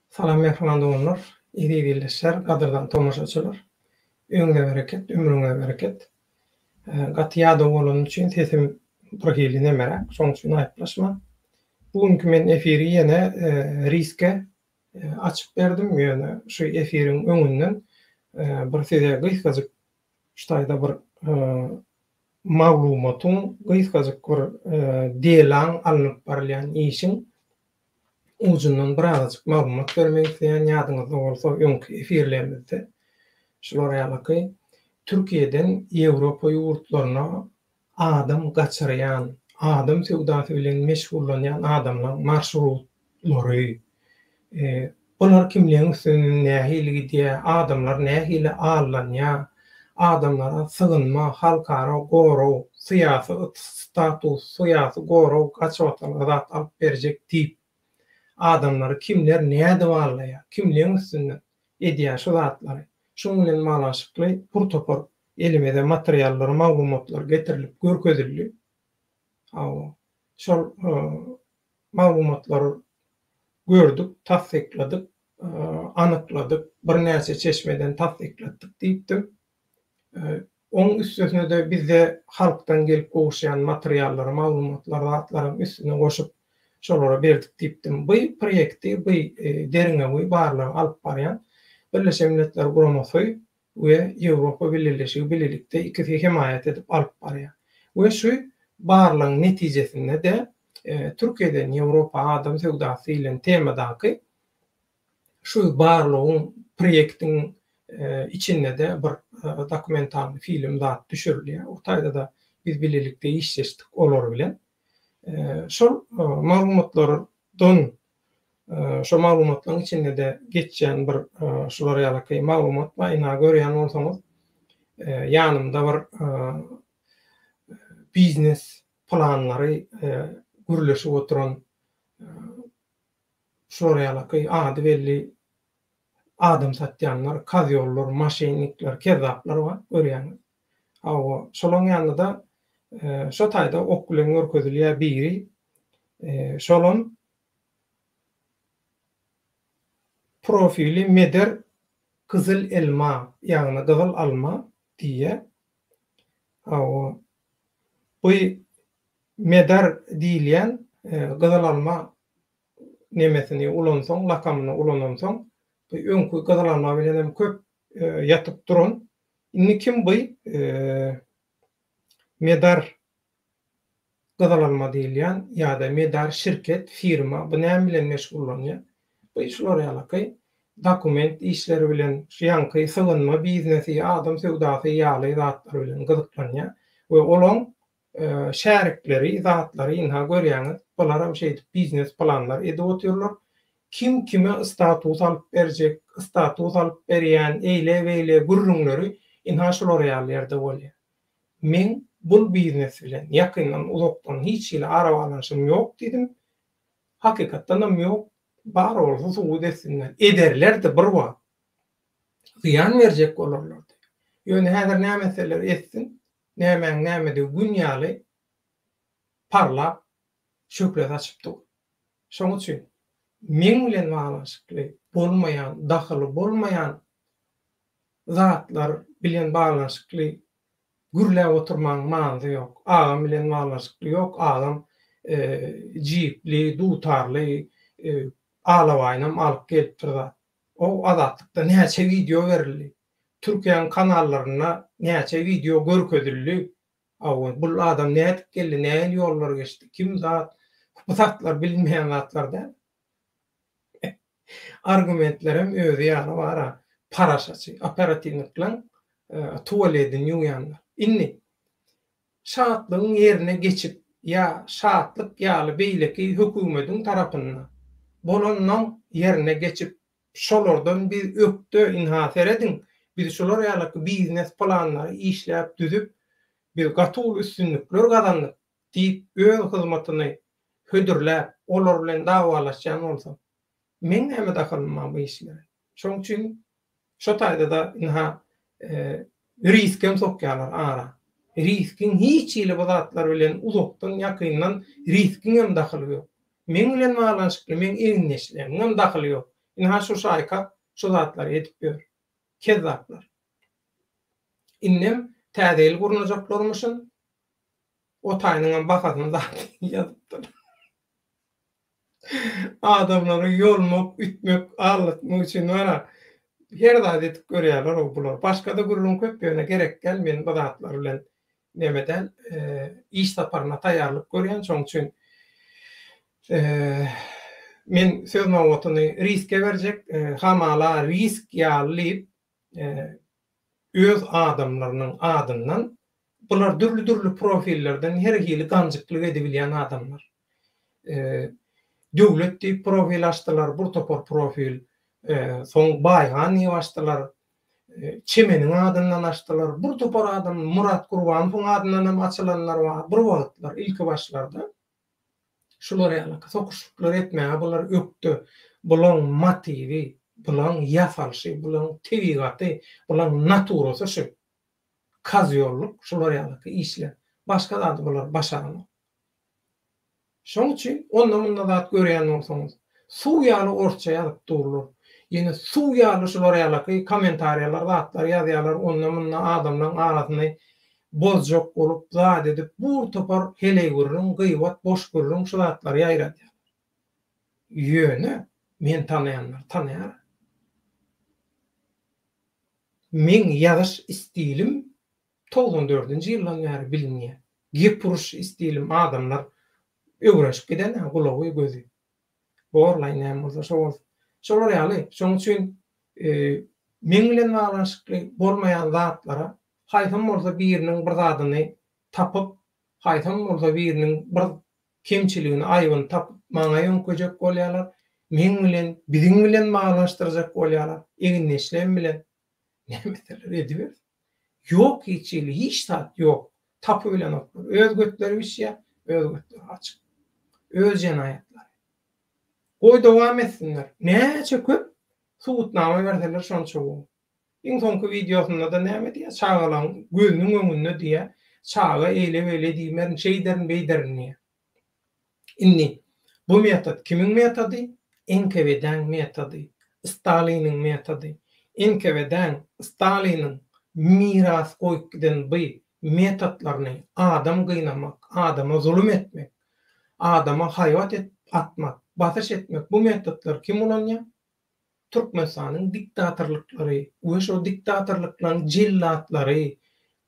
Salam mähriban doganlar, eziz ildeşler, gadyrdan tomaşaçylar. Öňüňize bereket, ömrüňize bereket. Gaty ýadaw bolanym üçin sesim bir hili nemeräk, şonuň üçin aýyplaşmaň. Bu günki men efiri ýene riske açyp berdim, ýöne şu efiriň öňünden bir size gysgajyk şu taýda bir maglumatyň, gysgajyk bir delaň alnyp barylýan işiň ujundan birazajyk maglumat bermek isleýän, ýadyňyzda bolsa öňki efirlerimizde şular ýalyky Türkiýeden Ýewropa ýurtlaryna adam gaçyrýan, adam söwdasy bilen meşgullanýan adamlaň marşrutlary, bular kimleň üstünden nähili gidýär, adamlar nähili aldanýar, adamlara sygynma, halkara gorag, syýasy status, syýasy gorag, gaçybatalga zat alyp berjek diýip, adamlary kimler nädip aldaýar, kimleň üstünden edýär şu zatlary, şuň bilen baglanyşykly bir topar elimize materiallar, maglumatlar getirilip görkezildi. Hawa, şol maglumatlary gördük, tassykladyk, anykladyk, birnäçe çeşmeden tassyklatdyk diýipdim. Onuň üstesine-de bizde halkdan gelip gowuşýan materiallary, maglumatlary, zatlaryň üstüne goşup, şolara berdik diýipdim. Bu proýekti, bu derňewi, barlagy alyp barýan Birleşen Milletler Guramasy we Ýewropa Bileleşigi bilelikde ikisi hemaýat edip alyp barýar. We şu barlagyň netijesinde-de Türkiýeden Ýewropa adam söwdasy diýlen temadaky şu barlagyň proýektiň içinde-de bir dokumentalnyý film zat düşürilýär. O taýda-da biz bilelikde işleşdik olar bilen. Şol maglumatlardan Şo maglumatlaryň içinde-de geçýän bir şular ýalyky maglumat bar. Ynha görýän bolsaňyz, ýanymda bir biznes planlary gürleşip oturan şular ýalyky ady belli adam satýanlar, kozýollar, moşennikler, kezzaplar bar, görýäňiz. Hawa, şolaň ýanynda-da şo taýda ok bilen görkezilýär biri. Şolam profili Meder Gyzyl elma, ýagny gyzyl alma diýýär. Hawa, bu Medar diýilýän gyzyl alma nemesini ulansoň, lakamyny ulanansoň, bu öňki gyzyl alma bilen hem köp ýatyp duran. Indi kim bu Medar Gyzylalma diýilýän ýa-da Medar şirket, firma, bu näme bilen meşgullanýar? Bu şular ýalaky dokument işleri bilen, şu ýaňky sygynma biznesi, adam söwdasy ýaly zatlar bilen gyzyklanýar we olaň şärikleri, zatlary ynha görýäňiz, bularam şeýdip biznes planlar edip otyrlar. Kim kime status alyp berjek, status alyp berýän, eýle-beýle gürrüňleri ynha şular ýaly ýerde bolýar. Meň bul biznes bilen ýakyndan uzakdan hiç hili arabaglanyşygym ýok diýdim. Hakykatdanam ýok. Bar bolsa subut etsinler. Ederlerdi bir wagt. Zyýan berjek bolarlardy. Ýöne häzir näme etseler etsin, nämäň nämedigi gün ýaly parlap, şöhle saçyp dur. Şoň üçin meň bilen baglanyşykly bolmaýan, dahyly bolmaýan zatlar bilen baglanyşykly gürläp oturmagyň manysy ýok. Agam bilen baglanyşykly ýok, agam jipli, dutarly alabaýynam alyp gelipdir zat. O Azatlykda näçe wideo berildi. Türkiýäň kanallarynda näçe wideo görkezildi. Hawa, bul adam nädip geldi, nähili ýollar geçdi, kim zat, bu zatlar bilinmeýän zatlar däl. Argumentlerem özi ýaly bar-a, paraşaçy, operatiwniklaň tualedini ýuwýanlar. Indi, Şatlygyň ýerine geçip ýa Şatlyk ýaly beýleki hökümediň tarapynda bolanlaň ýerine geçip şolardan biz ökde ynha serediň biz şular ýalyky biznes planlary işläp düzüp biz gaty uly üstünlikler gazandyk diýip öz hyzmatyny hödürläp olar bilen dawalaşýan bolsa meň näme dahylym bar bu işlere şoň üçin Şo taýda-da ynha riskem sokýarlar ara. Riskiň hiç hili bu zatlar bilen uzakdan, ýakyndan riskiňem dahyly ýok. Meň bilen baglanyşykly meň egindeşlerimiňem dahyly ýok. Ynha şu şaýka şu zatlary edip ýör. Kezzaplar. Indem täze ýyl gurnajaklarmyşyn. O taýynyňam bahasyny zat ýazypdyr. Adamlary ýolmak, ütmek, aldatmak üçin bar-a, her zat edip görýärler-ow bular. Başga-da gürrüň köp, ýöne gerek däl, men bu zatlar bilen neme däl, iş saparyna taýýarlyk görýän, şonuň üçin men söz nobatyny riske berjek, hamala risk ýaly diýip, öz adamlarynyň adyndan bular dürli-dürli profillerden her hili ganjyklyk edibilýän adamlar. Döwlet diýip profil açdylar, bir topar profil, soň Baýhan diýip açdylar, Çemeniň adyndan açdylar, bir topar adam Myrat Gurbanowyň adyndan hem açylanlar bar, bir wagtlar, ilki başlarda. Şular ýaly sokuşlyklar etmäge bular ökde. Bulaň motiwi, bulaň ýasalyşy, bulaň tebigaty, bulaň naturasy şu. Kozýollyk, şular ýalyky işler. Başga zady bular başaranok. Şoň üçin onda-munda zat görýän bolsaňyz, suw ýaly orsça ýazyp durlar. Ýene suw ýaly şular ýalaky kommentariýalar zatlar ýazýarlar onda-munda adamlaň arasyny bozjak bolup zat edip bur topar heleý gürrüň gybat boş gürrüň şu zatlary ýaýradýarlar. Ýöne men tanaýanlar tanaýar. Meň ýazyş stilim 94-nji ýyldan bäri bilinýär. Gep uruş stilim adamlar öwrenşip giden-ä gulagy gözi. Borlaý näme bolsa şo bolsun. Şolar ýaly, şonuň üçin meň bilen baglanyşykly bolmaýan zatlara haýsam bolsa biriniň bir zadyny tapyp, haýsam bolsa biriniň bir kemçiligini, aýbyny tapyp maňa ýöňkejek bolýarlar, meň bilen, biziň bilen baglanyşdyrjak bolýarlar, egindeşlem bilen. Näme etseler edibersin. Ýok hiç hili, hiç zat ýok. Tapybilenoklar. Öz götleri bişýär, öz götleri açyk. Öz jenaýatlary. Goý dowam etsinler. Näçe köp subutnama berseler şonça gowy. Iň soňky wideosynda-da näme diýýär? Çagalaryň gözüniň öňünde diýýär, çaga eýle-beýle diýmerin, şeýderin, beýderin diýýär. Indi bu metod kimiň metody? NKWD-äň metody, Staliniň metody. NKWD-äň, Staliniň miras goýup giden by metodlaryny adam gynamak, adama zulum etmek, adama haýbat atmak, basyş etmek bu metodlary kim ulanýar? Türkmenistanyň diktatorlyklary we şo diktatorlyklaryň jellatlary,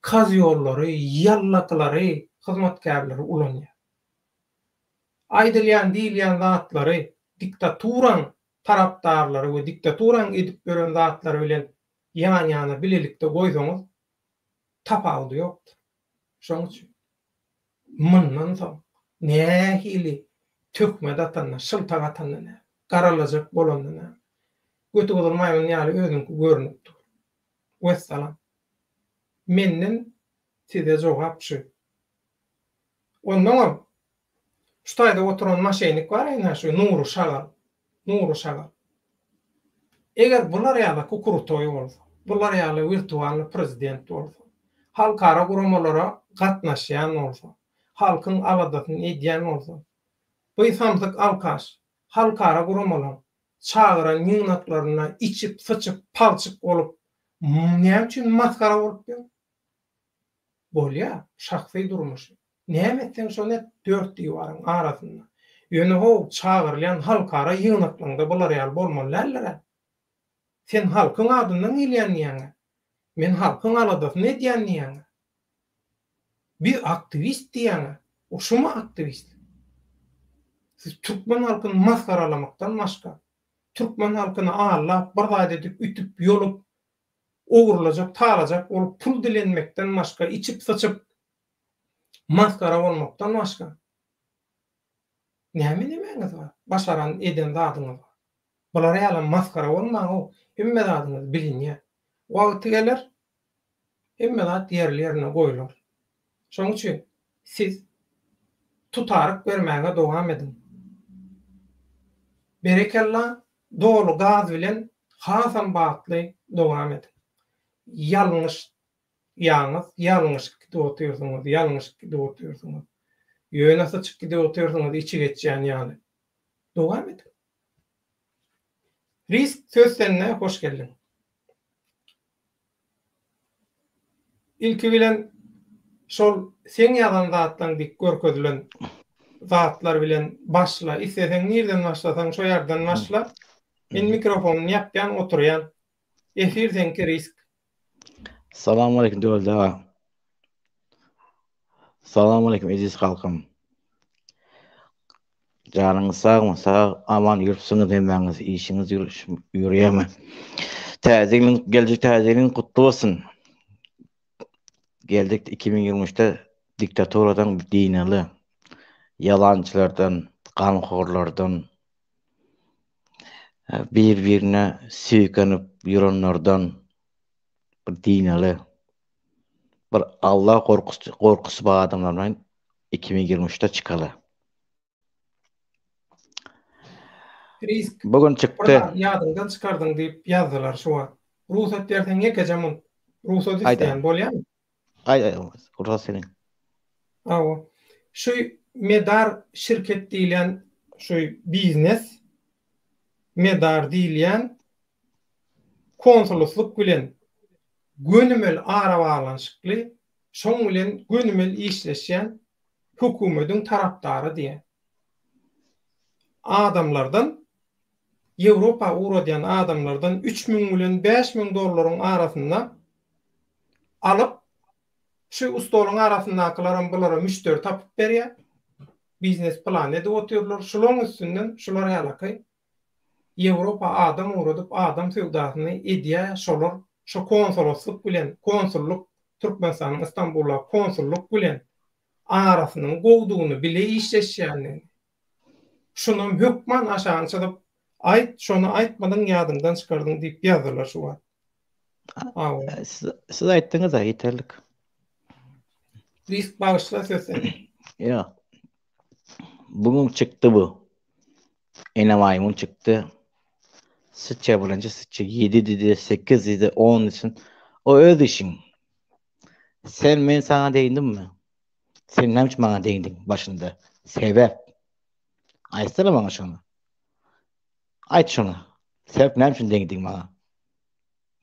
kozýollary, ýallakylary, hyzmatkärleri ulanýar. Aýdylýan, diýilýän zatlary diktaturaň tarapdarlary we diktaturaň edip ýören zatlary bilen ýan-ýana bilelikde goýsaňyz, tapawudy ýokdur. Şonuň üçin mundan soň nähili töhmet atanda, şyltak atanda näme, garalajak bolanda näme, göti gyzyl maýmyn ýaly özüňki görnüp dur. Wessalam. Menden size jogap şu. Onnoňam şu taýda oturan maşennik bar ine şu Nury şagal. Nury şagal. Eger bular ýaly krutoý bolsa, bular ýaly wirtualnyý prezident bolsa, halkara guramalara gatnaşýan bolsa, halkyň aladasyny edýän bolsa, bu samsyk alkaş halkara guramalaň çagyran ýygnaklarynda içip, syçyp, palçyk bolup näme üçin masgara bolup ýör? Bolýa, şahsy durmuşy. Näme etseň şony et dört diwaryň arasynda. Ýöne how çagyrylýan halkara ýygnaklaňda bular ýaly bolmaly däldir-ä. Sen halkyň adyndan gelýän diýýäň-ä. Men halkyň aladasyny edýän diýýäň-ä. Biz aktiwist diýýäň-ä. O şumy aktiwistlik? Siz türkmen halkyny masgaralamakdan başga, türkmen halkyny aldap, bir zat edip, ütüp, ýolup, ogurlajak, talajak bolup pul dilenmekden başga, içip-syçyp masgara bolmakdan başga näme nemäňiz bar? Başaran eden zadyňyz bar. Bular ýalam masgara bolmaň-ow, hemme zadyňyz bilinýär. Wagty geler, hemme zat ýerli-ýerine goýlar. Şonuň üçin siz tutaryk bermäge dowam ediň. Berekella, doly gaz bilen hasam batly dowam ediň. Ýalňyş ýaňyz ýalňyşyp gidip otyrsyňyz, ýalňyşyp gidip otyrsyňyz. Ýöne syçyp gidip otyrsyňyz içi geçýän ýaly. Dowam ediň. Risk söz sende hoş geldiň. Ilki bilen şol seň ýazan zatlaň dik görkezilen zatlar bilen başla. Isleseň nirden başlasaň şo ýerden başla. Men mikrofonyny ýapýan oturýan. Efir seňki risk. Salam aleýkum Döwlet aga. Salam aleýkum eziz halkym. Janyňyz sagmy? Sag aman ýürüpsiňiz hemmäňiz işiňiz ýürýärmi? Täze ýylyň geljek täze ýylyň gutly bolsun. Geldik 2023-de diktaturadan dynaly. Ýalançylardan, ganhorlardan, bir-birine süýkenip ýörenlerden bir dynaly. Bir Allah gorkusy gorkusy bar adamlar bilen 2023-de çykaly. Risk. Bu gün çykdy. Bir zat ýadyňdan çykardyň diýip ýazdylar şu wagt. Rugsat berseň ýekeje munt. Rugsat isleýän bolýamy? Aý aý rugsat seniň. Hawa. Şu Medar şirket diýilýän şu biznes Medar diýilýän konsuloslyk bilen gönümel arabaglanyşykly, şoň bilen gönümel işleşýän hökümediň tarapdary diýýär. Adamlardan, Ýewropa ugradýan adamlardan 3000 bilen 5000 dollaryň arasynda alyp, şu stoluň arasyndakylaram bulara müşderi tapyp berýär. Biznes plan edip otyrlar. Şularyň üstünden şular ýalaky Ýewropa adam ugradyp adam söwdasyny edýä şolar şo konsoloslyk bilen konsullyk Türkmenistanyň Istanbuldaky konsullyk bilen arasynyň gowdugyny bile işleşýändigini şunam hökman aşagyny çyzyp aýt şony aýtmadyň ýadyňdan çykardyň diýip ýazdylar şu wagt. Awa. Siz aýtdyňyz-a ýeterlik. Risk bagyşla söz sende. Ýok. Bu gün çykdy bu. Ene maýmyn çykdy. Syçýa birinji syçýa 7 diýdi, 8 diýdi, 10 diýsin. O öz işiň. Sen men saňa degdimmi? Sen näme üçin maňa degdiň başynda? Sebäp. Aýtsana maňa şony. Aýt şony. Sebäp näme üçin degdiň maňa?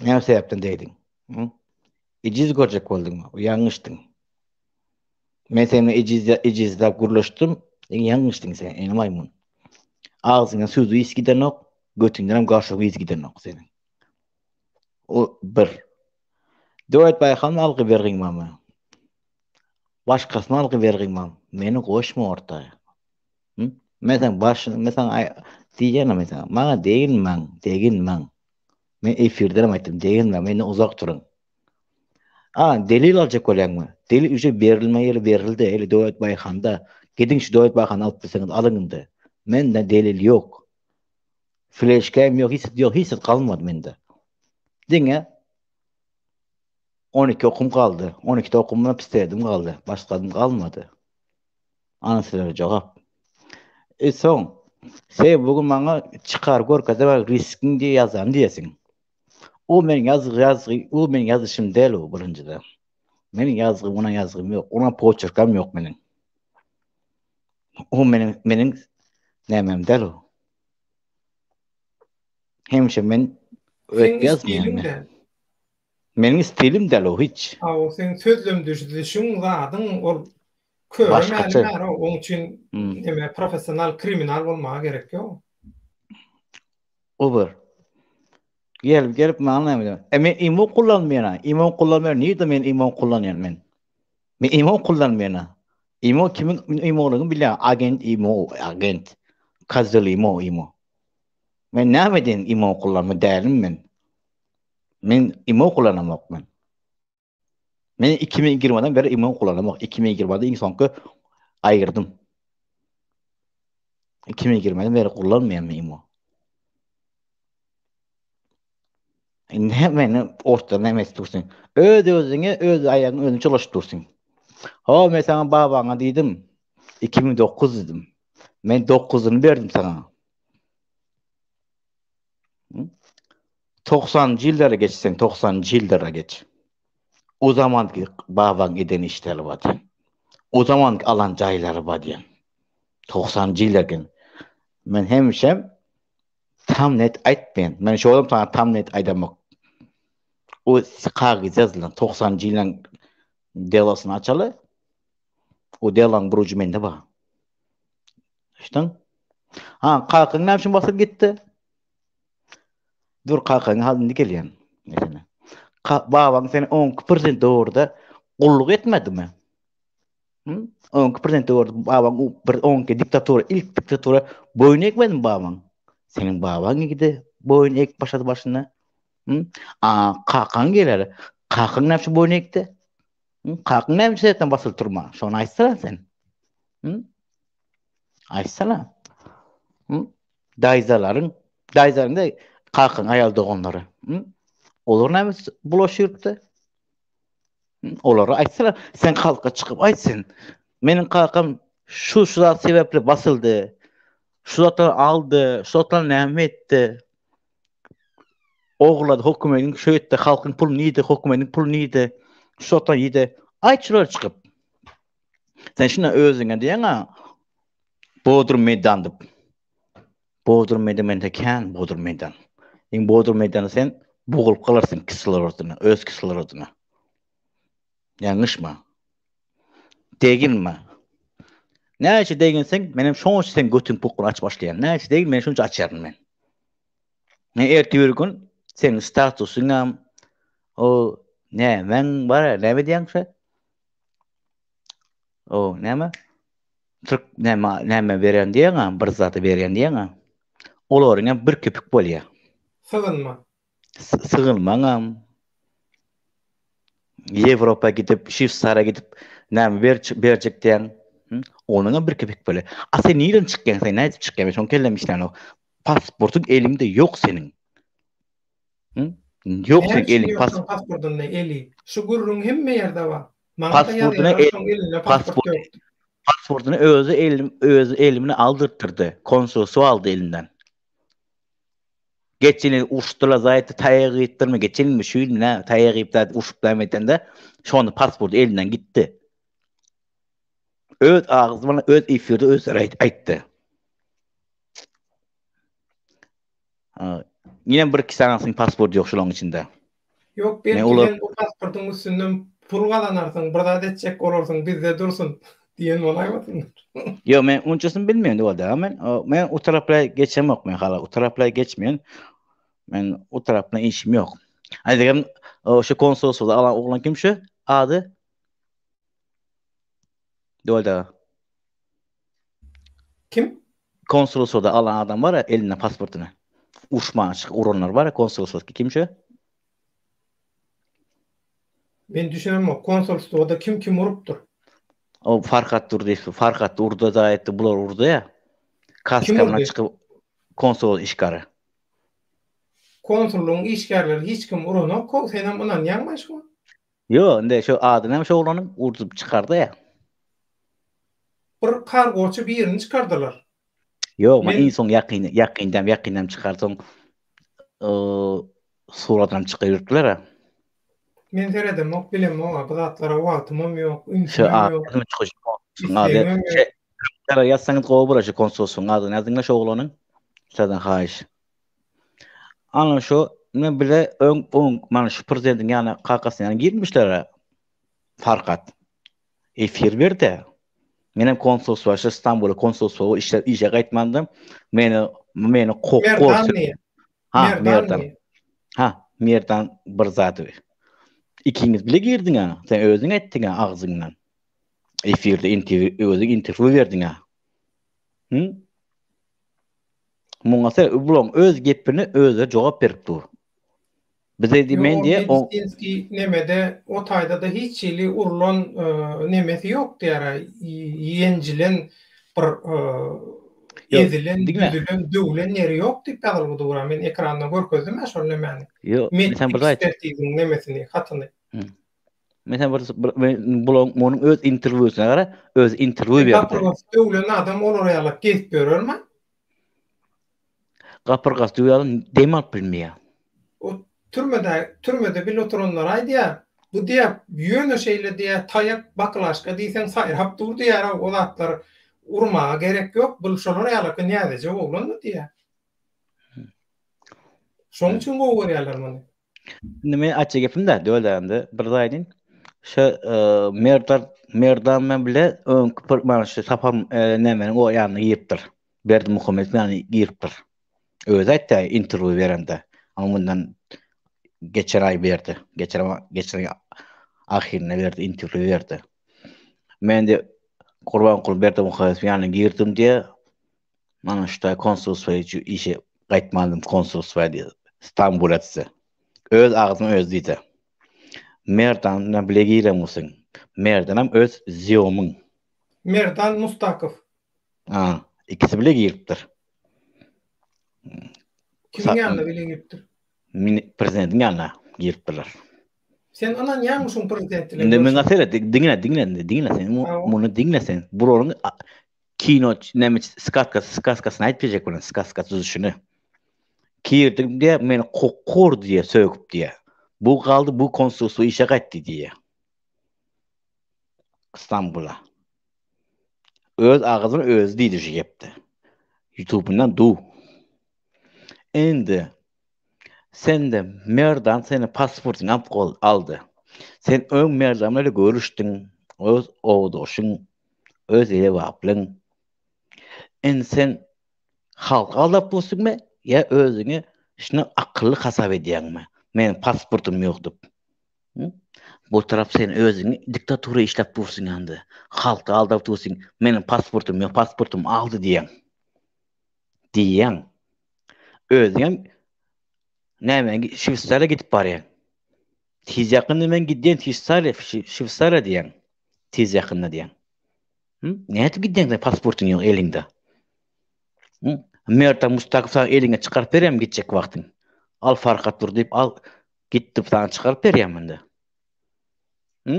Näme sebäpden degdiň? Hı? Ejiz görjek bolduňmy? Ýalňyşdyň. Men seni ejiz ejizläp gürleşdim. Sen ýalňyşdyň sen, ene maýmyn. Agzyňdan sözi ys gidenok, götüňden hem gaşygy ys gidenok seniň. O bir. Döwlet Baýhan algy bergiň mama. Başgasyny algy bergiň mam. Meni goşma orta. Hı? Men sen başyny, men sen diýýän men sen. Maňa deginmäň, deginmäň. Men efirde hem aýtdym, deginmäň, menden uzak duruň. A, delil aljak bolýaňmy? Delil uje berilme ýeri berildi, eli Döwlet Baýhanda. Gidiň şu Döwlet Baýhany alyp bilseňiz alyň indi. Mende delil ýok. Fleşkäm ýok, hiç zat ýok, hiç zat galmady mende. Diňe 12 okum galdy. 12 okum bilen pistoletim galdy. Başga zadym galmady. Ana sizlere jogap. E soň, sen bugün maňa çykar görkezde riskiň diýe ýazan diýesiň. O meniň ýazgy ýazgy, o meniň ýazyşym däl o birinjide. Meniň ýazgym, ona ýazgym ýok. Ona poçerkam ýok meniň. O meniň meniň nämem däl o. Hemişe men öýt ýazmaýan. Meniň stilim däl o hiç. A o seň sözlem düzüşiň zadyň ol köre mälim bar oň üçin neme professional kriminal bolmaga gerek ýok. O bir. Gelip gelip maňa näme diýen? E men imo kullanmaýan. Imo kullanmaýan. Nirde men imo kullanýan men? Men imo kullanmaýan. Imo kimiň imolygyny bilýän. Agent imo, agent. Kazyl imo, imo. Men näme diýen imo kullanma dälim men. Men imo kullanamok men. Men 2020-den beri imo kullanamok. 2020-de iň soňky aýyrdym. 2020-den beri kullanmaýan men imo. Indi meni ortada näme etip dursuň? Öz özüňe öz aýagyň özüň çolaşyp dursuň. Ho, men saňa babaňa diýdim. 2009 diýdim. Men 9-uny berdim saňa. 90-njy ýyllara geçseň, 90-njy ýyllara geç. O zamanky babaň eden işleri bar diýen. O zamanky alan jaýlary bar diýen. 90-njy ýyllarken. Men hemişe. Tam net aýt men. Men şolam sana tam net aýdamok. O kagyz ýazylan 90-njy ýylyň delosyny açaly. O delaň bir ujy mende bar. Eşitdiň? Ha, kakaň näme üçin basyp gitdi? Dur kakaň hal indi gelýän. Mesele. Ka babaň seni 12 prezident döwürde gulluk etmedimi? Hı? 12 prezident döwürde babaň bir 12 diktatura, ilk diktatura boýun egmedimi babaň? Seniň babaň gidi boýun egip başlady başyna. Hı? A kakaň geler. Kakaň näme üçin boýun egdi? Hı? Kakaň näme üçin sebäpden basylyp durma? Şony aýtsana sen. Hı? Aýtsana. Hı? Daýzalaryň, daýzalaryň da kakaň aýal doganlary. Hı? Olar näme bulaşypdy? Olara aýtsana, sen halka çykyp aýt sen. Meniň kakam şu şu zat sebäpli basyldy. Şu zatlary aldy, şu zatlary näme etdi? Ogurlady hökümetiň şu etdi, halkyň puluny iýdi, hökümetiň puluny iýdi. Şu zatlary iýdi. Aýt şulary çykyp. Sen şuna özüňe diýeňä Bodrum meýdan diýip. Bodrum meýdan mende kän Bodrum meýdan. Iň Bodrum meýdany sen bogulyp galarsyň kislorodyna, öz kislorodyna. Ýalňyşma. Deginme. Näçe deginseň, menem şonça sen götüň pukgyny açyp başlaýan. Näçe degin, men şonça açaryn men. Men ertir bir gün seň statusyňam o nämäň bar, näme diýýäň şe? O näme? Türk näme näme berýän diýýäň, bir zady berýän diýýäň. Olaryň hem bir köpük bolýar. Sygynma. Sygynmaňam. Ýewropa gidip, Şweýsariýa gidip näme ber berjek diýýäň. Onuň hem bir köpük bolýar. A sen nireden çykýaň, sen nädip çykýaň? Men şoň kellem işlänok. Pasportyň eliňde ýok seniň. Ýok seň eliň pas pasportynda eli. Şu gürrüň hemme ýerde bar. Maňa-da ýazýarlar şoň elinde pasport ýok diýip. Pasportyny özi elim özi elimine aldyrtdyrdy. Konsulstwo aldy elinden. Geçen ýyl uruşdylar zaýetde taýak iýipdirmi geçen ýylmy şu ýylmy nä taýak iýip zat urşup näme edende şonda pasport elinden gitdi. Öz agzy bilen öz efirde özleri aýtdy. Ýene bir iki sanysynyň pasporty ýok şolaryň içinde. Ýok, belki olar... sen bu pasportyň üstünden pul gazanarsyň, bir zat etjek bolarsyň, bizde dursun diýen bolaýmasynlar. Ýok, men onçasyny bilmeýän däl men. Men o taraplara geçemok men hala, o taraplara geçmeýän. Men o tarapdan işim ýok. Aýdygam şu konsolstwada alan oglan kim şu? Ady? Döwlet Kim? Konsulstwada alan adam bar elinde pasportyny. Urşmaga çykyp uranlar bar konsulstwada. Kim şu? Men düşünemok. Konsulstwada kim kim urupdyr? O Farhat Durdyýew, Farhat urdy da etdi, bular urdy ya. Kaska bilen çykyp konsul işgäri. Konsullygyň işgärleri hiç kim uranok, senem ynanýaňmy şuňa? Ýok, indi şu ady näme şu oglanyň urdup çykardy ýa. Bir kargoçy birini çykardylar. Ýok, men iň soň ýakyn ýakyndan ýakyndan çykarsoň suratynam çykarypdylar. Men seredemok, bilemok, bu zatlara wagtymam ýok, ünsümem ýok. Şu ady. Ýazsaňyz gowy bolar şu konsolsyň adyny ýazyňda şu oglanyň. Sizden haýyş. Ana şu men bile öň öň mana şu prezidentiň ýanyna kakasynyň ýanyna girmişler. Farkat. Efir berdi. Menem konsulstwa şu Stambula konsulstwa işe işe gaýtmandym. Meni meni kokko. Ha, Merdan. Ha, Merdan bir zady. Ikiňiz bile girdiň ha. Sen özüň etdiň ha agzyňdan. Efirde interwýu özüň interwýu berdiň ha. Hı? Muňa se bulaň öz gepine özleri jogap berip dur. Bize diý men diýe o medisinskiý nemede o taýda-da hiç hili urlan nemesi ýok diýär ýenjilen bir ezilen düzülen döwlen ýeri ýok diýip ýazylgy dur men ekranda görkezdim-ä şol nemäni. Ýok men sen bir zat ekspertiziň nemesini hatyny. Men sen bir bulaň munuň öz interwýusyna gara öz interwýu berdi. Gapyrgasy döwlen adam olar ýalak gezip ýörermi? Gapyrgasy döwlen adam dem alyp bilmeýär. O türmede türmede bile oturanlar aýdýar. Bu diýýär, ýöne şeýle diýýär, taýak baklaşka diýseň saýrap dur diýýär, o zatlar urmaga gerek ýok, bul şolar ýalaky näzeje oglandy diýýär. Şoň üçin gowy görýärler muny. Indi men aýtjak gepim-dä, döwdämde bir zat aýdyn. Şu Merdan Merdan men bile öňki bir mana şu Sapar nämeniň o ýanyna giripdir. Berdimuhamedowyň ýanyna giripdir. Özi aýtdy interwýu berende. Ama mundan geçen aý berdi. Geçen geçen ahyrynda berdi, interwýu berdi. Men de Gurbanguly Berdimuhamedowyň ýanyna girdim diýe. Mana şu konsulstwa işe gaýtmandym konsulstwa diýe. Stambula diýse. Öz agzyna özi diýdi. Merdan bilen bile giren bolsaň. Merdanam öz ziomyň. Merdan Mustakow. Ha, ikisi bile giripdir. Kimiň ýanyna bile giripdir? Prezidentiň ýanyna giripdirler. Sen ynanýaňmy şuň prezident bilen? Indi muňa seret, diňle, diňle, diňle sen, muny diňle sen. Bularyň kino näme skatka, skaskasyny aýdyp berjek bolan, skaska düzüşini. Girdim diýe, meni kokur diýe sögüp diýe. Bu galdy, bu konsulstwo işe gaýtdy diýe. Stambula. Öz agzyny özi diýdi şu gepde. Ýutubyndan du. Indi sende Merdan seni pasportyňy alyp gol aldy. Sen öň Merdan bilen görüşdiň, öz owdaşyň, öz lebaplyň. Indi sen halky aldap dursuňmy ýa özüňi şuna akylly hasap edýäňmi? Meniň pasportym ýok diýip. Bu tarap sen özüňi diktatura işläp dursuň ýanda. Halky aldap dursuň. Meniň pasportym ýok, pasportym aldy diýýäň. Diýýäň. Özüňem näme Şweýsariýa gidip barýaň. Tiz ýakynda men gidýän Şweýsariýa, Şweýsariýa diýýäň. Tiz ýakynda diýýäň. Nädip gidýäň sen pasportyň ýok eliňde? Merdan Mustakow saňa eliňe çykaryp berýärmi gitjek wagtyň? Al Farhat dur diýip al Git diýip saňa çykaryp berýän mende. Hı?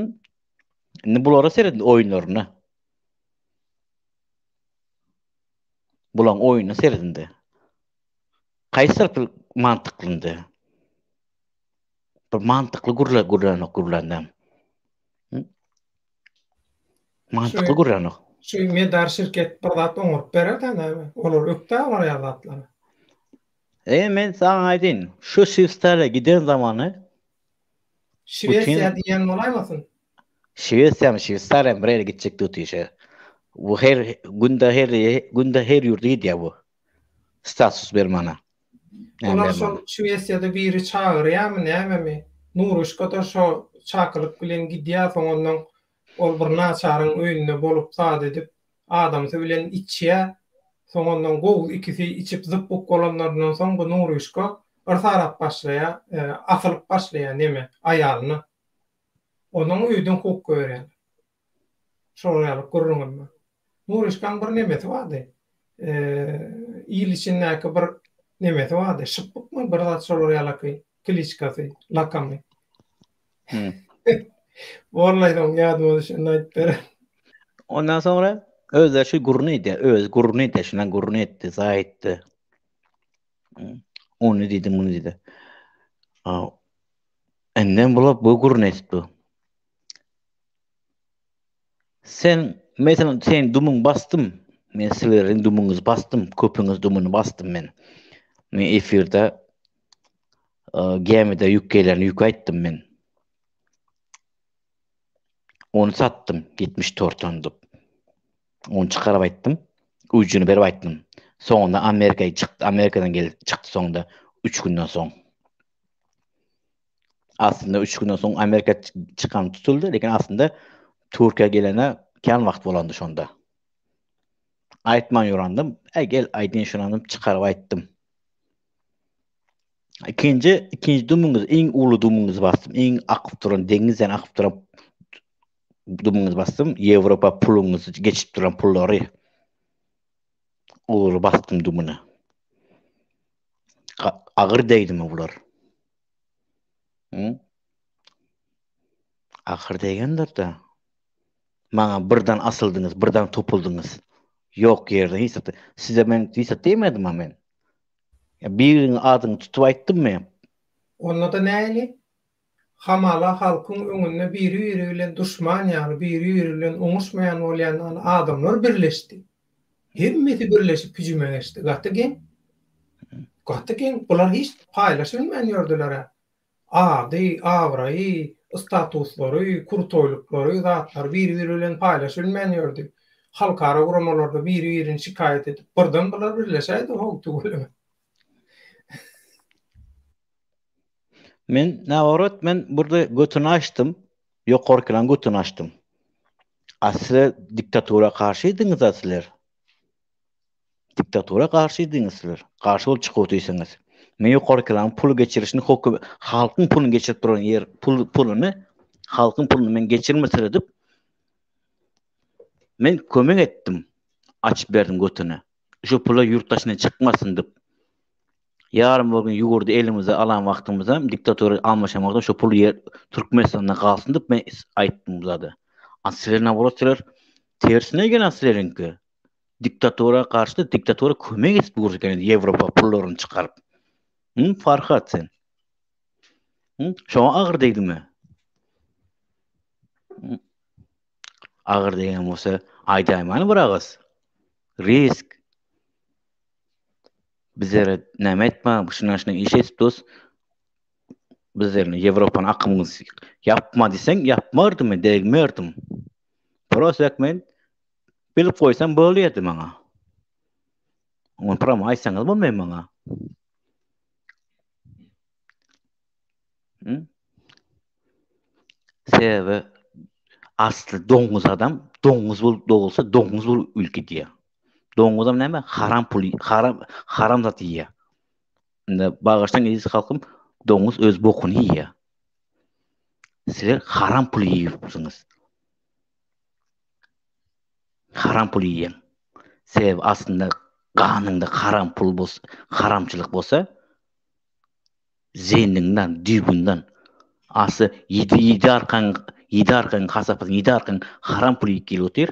Indi bulara seret oýunlaryna. Bulaň oýunyna seret indi. Haýsy tarapy mantykly indi? Bir mantykly gürle gürlänok gürländem. Mantykly gürlänok. Şu medar şirket bir zat oňaryp berer de näme? Olar ökde olar ýaly zatlara. E men saňa aýdyn, şu Şweýsariýa giden zamany Şwesiýa diýen bolaýmasyn? Şwesiýamy, Şweýsariýamy bir ýere gitjek tutuşy. Bu her günde her günde her ýurda gidýär bu. Status bermana. Olar şol Şwesiýada biri çagyrýarmy nämemi? Nuruşka-da şo çakylyk bilen gidýär, soň ondan ol bir naçaryň öýünde bolup zat edip, adamsy bilen içýär. Soň ondan gowy ikisi içip zyp-buk bolanlaryndan soň bu Nuruşka yrsarap başlaýar, asylyp başlaýar neme, aýalyna. Ondan öýden kowup goýberýärler. Şolar ýaly gürrüňim bar. Nurişkaň bir nemesi bardy. Il içindäki bir nemesi bardy. Şypbykmy bir zat şolar ýalaky kliçkasy, lakamy. Wallahi soň ýadyma düşende aýdyp bererin. Ondan soňra özleri şu gürrüň edýär. Özi gürrüň edýär, şundan gürrüň etdi, zaý etdi. Ony diýdi, muny diýdi. Indem bular bu gürrüň edip dur. Sen, meselem, sen dumuň basdym. Men sizleriň dumuňyzy basdym, köpüňiz dumuny basdym men. Men efirde e, gämide ýük gelen ýük aýtdym men. Ony satdym 74 ton diýip. Ony çykaryp aýtdym. Ujuny berip aýtdym. Soňunda Amerika çykdy, Amerikadan gelip çykdy soňunda 3 günden soň. Aslynda 3 günden soň Amerika çykan tutuldy, lekin aslynda Türkiýä gelene kän wagt bolandy şonda. Aýtman ýörandym, äý gel aýdyn şunanam çykaryp aýtdym. Ikinji, ikinji dumuňyz, iň uly dumuňyzy basdym. Iň akyp duran, deňizden akyp duran dumuňyzy basdym. Ýewropa puluňyzy geçip duran pullary. Olary basdym dumuna. Agyr degdimi bular? Hı? Agyr degendir-de. Maňa birden asyldyňyz, birden topuldyňyz. Ýok ýerde hiç zat. Size men hiç zat diýmedim-a men. Ýa biriniň adyny tutup aýtdymmy? Onda-da nähili? Hamala halkyň öňünde biri-biri bilen duşman ýaly, biri-biri bilen oňuşmaýan bolýan ýaly adamlar birleşdi. Hemmesi birleşip hüjüme geçdi. Gaty geň. Gaty geň, bular hiç paýlaşylman ýördüler-ä. Ady, abraýy, statuslary, krutoýlyklary, zatlary biri-biri bilen paýlaşylman ýördi. Halkara guramalarda biri-birini şikaýat edip, birden bular birleşäýdi how tüweleme. Men naoborot men burada götüni açdym. Ýokarkylaň götüni açdym. A sizler diktatura garşydyňyza sizler. Diktatura garşydyňyz sizler. Garşy bolup çykyp otyrsyňyz. Men ýokarkylaň pul geçirişini hoky halkyň puluny geçirip duran ýer pul puluny halkyň puluny men geçirmesele edip men kömek etdim. Açyp berdim götüni. Şu pula ýurt daşyna çykmasyn diýip. Ýarym bir gün ýurdy elimize alan wagtymyzam diktatura almaşan wagtda şu pul ýer Türkmenistanda galsyn diýip men aýtdym bu zady. A sizler naborot sizler tersine gelen sizleriňki. Diktatura garşy diktatura kömek edip dur eken Ýewropa pullaryny çykaryp. Hı, Farhat sen. Hı, şoňa agyr degdimi? Agyr degen bolsa aýdaýmany bir agyz. Risk. Bizlere näme etme, şuna şuna iş edip dos. Bizlerine Ýewropany akymyňyz ýapma diýseň, ýapmardym men, degmerdim. Prosek men bilip goýsam bolýardy maňa. Ony prama aýtsaňyz bolmaýar maňa. Hı? Sebäbi asly doňuz adam doňuz bolup dogulsa doňuz bolup ölüp gidýär. Doňuzam näme? Haram pul, haram haram zat iýýär. Indi bagyşlaň eziz halkym, doňuz öz bokuny iýýär. Sizler haram pul iýipsiňiz. Haram pul iýýäň. Sebäbi aslynda ganyňda haram pul bolsa, haramçylyk bolsa, Zeýniňden, düýbünden. Asy ýedi ýedi arkaň, ýedi arkaň hasaplasyn, ýedi arkaň haram pul iýip gelip otyr.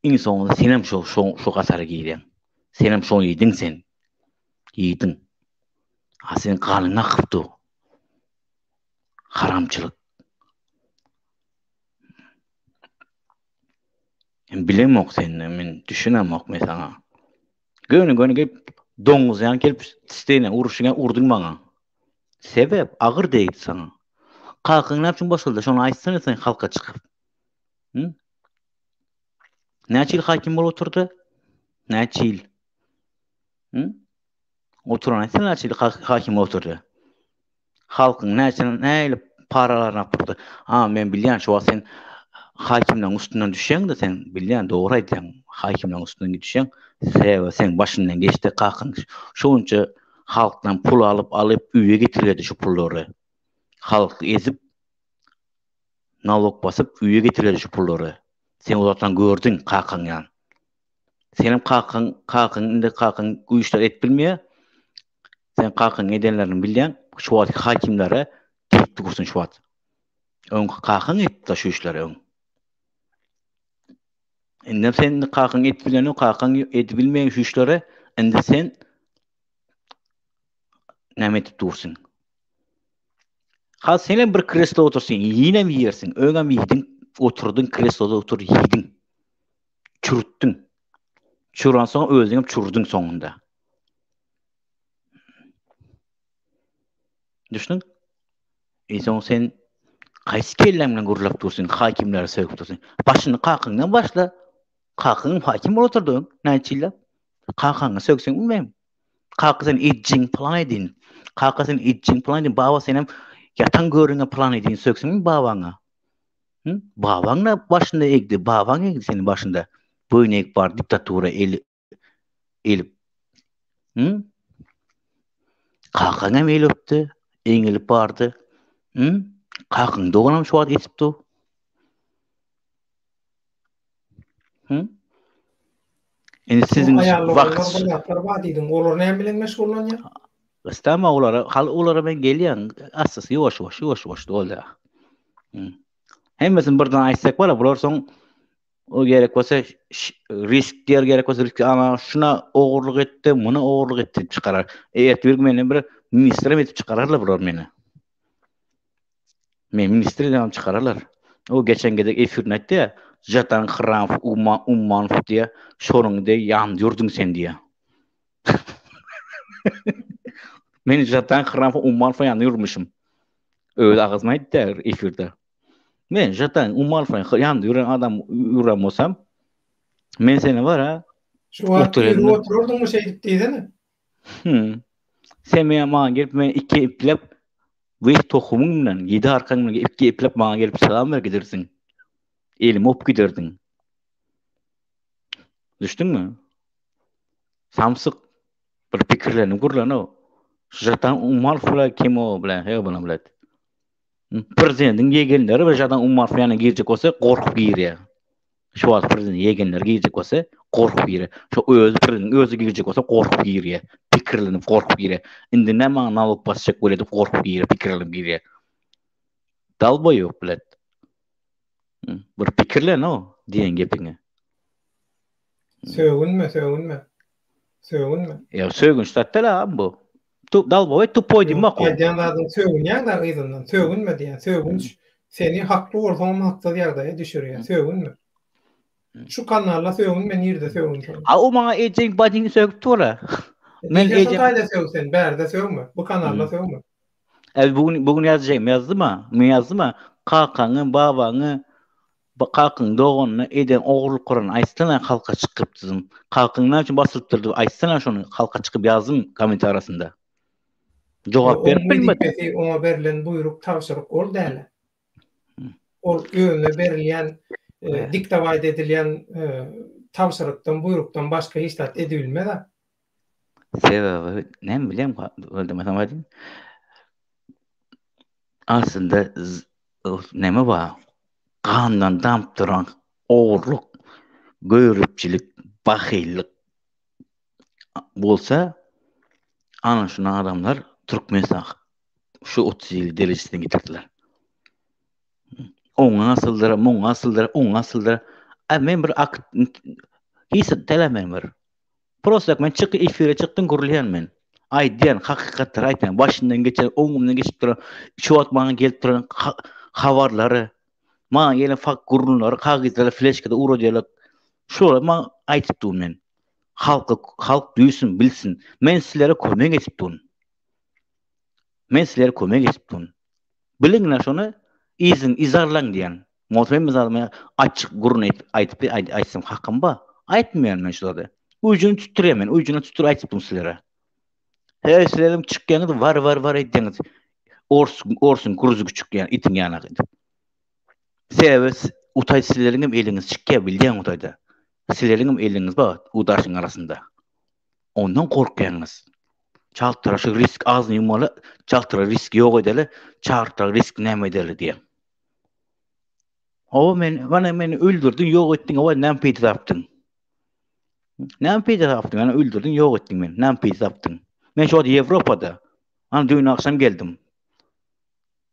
Iň soňunda senem şo şo şo gatara girýäň. Senem şony iýdiň sen. Iýdiň. A seň ganyň akyp dur. Haramçylyk. Men bilemok senden, men düşünemok men saňa. Göni göni gelip doňuz ýaly gelip stene uruşyňa urduň maňa. Sebäp agyr degdi saňa. Kakaň näme üçin boşaldy şony aýtsana sen halka çykyp. Hı? Näçe ýyl hakim bolup oturdy? Näçe ýyl? Hı? Oturan aýtsana näçe ýyl hakim bolup oturdy? Halkyň näçe nähili paralaryny alyp durdy. A men bilýän şu wagt sen hakimleň üstünden düşýäň-de sen bilýän dogry aýdýaň. Hakimleň üstünden düşýäň. Sebäbi seň başyňdan geçdi kakyň şonça halkdan pul alyp alyp öýe getirýärdi şu pullary. Halky ezip nalog basyp öýe getirýärdi şu pullary. Sen uzakdan gördüň kakaň ýan. Senem kakaň kakaň indi kakaň güýçler et bilmeýär. Sen kakaň edenlerini bilýäň, şu wagt hakimlere diýip dursun şu wagt. Öňki kakaň etdi şu işleri öň. Indi sen kakaň et bileni, kakaň edip bilmeýän şu işleri, indi sen näme edip dursun? Ha senem bir kreslo otursun, ýinem iýersiň, öňem iýdiň, oturdyň kresloda otur iýdiň. Çürütdiň. Çüransoň özüňem çürüdiň soňunda. Düşüniň? E soň sen haýsy kelläň bilen gürläp dursuň, hakimleri sögüp dursuň? Başyny kakyňdan başla. Kakyň hakim bolup oturdy öň, näçe ýyllap. Kakaňy sögseň bilmeýän. Kaka sen etjegiň plan edin. Kaka sen etjegiň plan edin. Baba senem ýatan görüňe plan edin sögseň babaňa. Hı? Babaň da başynda egdi, babaň egdi seni başynda. Boýun egip bar diktatura eli elip. Hı? Kakaň hem el öpdü, eňilip bardy. Hı? Kakaň doganam şu wagt esip dur. Hı? Indi siziň wagt zatlar bar diýdiň. Olar näme bilen meşgullanýar? Istama olara, hal olara men gelýän. Assasy ýuwaş ýuwaş, ýuwaş ýuwaş bolýar. Hemmesini birden aýtsak bolar, bular soň O gerek bolsa risk diýer gerek bolsa risk ana şuna ogurlyk etdi, muna ogurlyk etdi diýip çykarar. E, ertir bir meni bir ministr edip çykararlar bular meni. Men ministr edip çykararlar. O geçen gezek efirinde aýtdy ya, Jatan Hramov, Umma, Ummanow diýe, şonuň de ýan ýurduň sen diýe. Men Žatan Hramow Umarowyň ýanynda ýörmüşim. Öz agzyndan aýtdy efirde. Men Žatan Umarowyň ýanynda ýören adam ýören bolsam, men seni bar ha. Şu wagt ýürüp oturardyňmy şeýdip diýsene. Hmm. Sen men maňa gelip men iki ipläp we tohumyň bilen ýedi arkaň bilen iki ipläp maňa gelip salam ber gidersiň. Elimi öpüp giderdiň. Düşdüňmi? Samsyk bir pikirlerini gurlan o. Žatan Umarow bilen kim o bilen he buna bilen. Prezidentiň ýegenleri we Žatan Umarow ýanyna girjek bolsa gorkup girýär. Şu wagt prezidentiň ýegenleri girjek bolsa gorkup girýär. Şu özi prezidentiň özi girjek bolsa gorkup girýär. Pikirlenip gorkup girýär. Indi näme maňa nalog basjak bolýar diýip gorkup girýär, pikirlenip girýär. Dalboýok bilet. Bir pikirlen o diýen gepiňe. Sögünme, sögünme. Sögünme. Ýa sögünç zat däl agam bu. Tu dalboý tupoý diýmek o. Aýdýan zadyň sögünýäň da yzyndan. Sögünme diýýän. Sögünç seni hakly bolsaňam haksyz ýagdaýa düşürýär. Sögünme. Şu kanalda sögünme nirde sögünseň. A o maňa ejeň bajyňy sögüp dur-a. Men ejem. Şu taýda sög sen, bärde sögme. Bu kanalda sögme. El bu gün bu gün ýazjagym ýazdyma? Men ýazdyma? Kakaňy, babaňy, kakyň doganyny eden ogurlyklaryny aýtsana halka çykyp diýdim. Kakyň näme üçin basylypdyr diýip aýtsana şony halka çykyp ýazdym kommentariýasynda. Jogap berip bilmedi. Wezipesi oňa berlen buýruk tabşyryk ol däl. Ol özüne berilýän diktowaýt edilýän tabşyrykdan buýrukdan başga hiç zat edibilmez. Sebäbi näme bilýän öldürmesem aýdyn. Aslynda näme bar? Gandan damyp duran ogurlyk, göripçilik, bahyllyk bolsa, ana şuny adamlar Türkmenistan şu 30 ýyl derejesine getirdiler. Oňa asyldyr, muňa asyldyr, oňa asyldyr. A men bir akt hiç telemen bir. Prosta men çyk efire çykdym gürleýän men. Aýdýan hakykatlary aýtýan. Başymdan geçen, oňumdan geçip duran, şu wagt maňa gelip duran habarlary, maňa gelen fakt gürrüňleri kagyzlara, fleşkada ugradýarlar. Şolary maňa aýdyp dur men. Halka halk duýsun, bilsin. Men sizlere kömek edip durun. Men sizlere kömek edip durun. Biliňler şony, yzyň yzarlaň diýen. Bolsa men mysal men açyk gürrüň edip aýdyp aýtsam hakym bar. Aýtmaýan men şu zady. Ujuny tutdurýan men, ujuny tutduryp aýdypdym sizlere. He sizlerem çykýaňyz war war war edýäňiz. Ors orsuň gürzi çykýan itiň ýanyna gidip. Sebäbi utaý sizleriňem eliňiz çykýar bilýän utaýda. Sizleriňem eliňiz bar u daşyň arasynda. Ondan gorkýaňyz. Çaltrak şu risk agzyny ýumaly, çaltrak risk ýok edeli, çaltrak risk näme edeli diýen. Hawa men, mana meni öldürdiň, ýok etdiň, hawa näme peýda tapdyň? Näme peýda tapdyň? Ana öldürdiň, ýok etdiň meni. Näme peýda tapdyň? Men şu wagt Ýewropada. Ana düýn agşam geldim.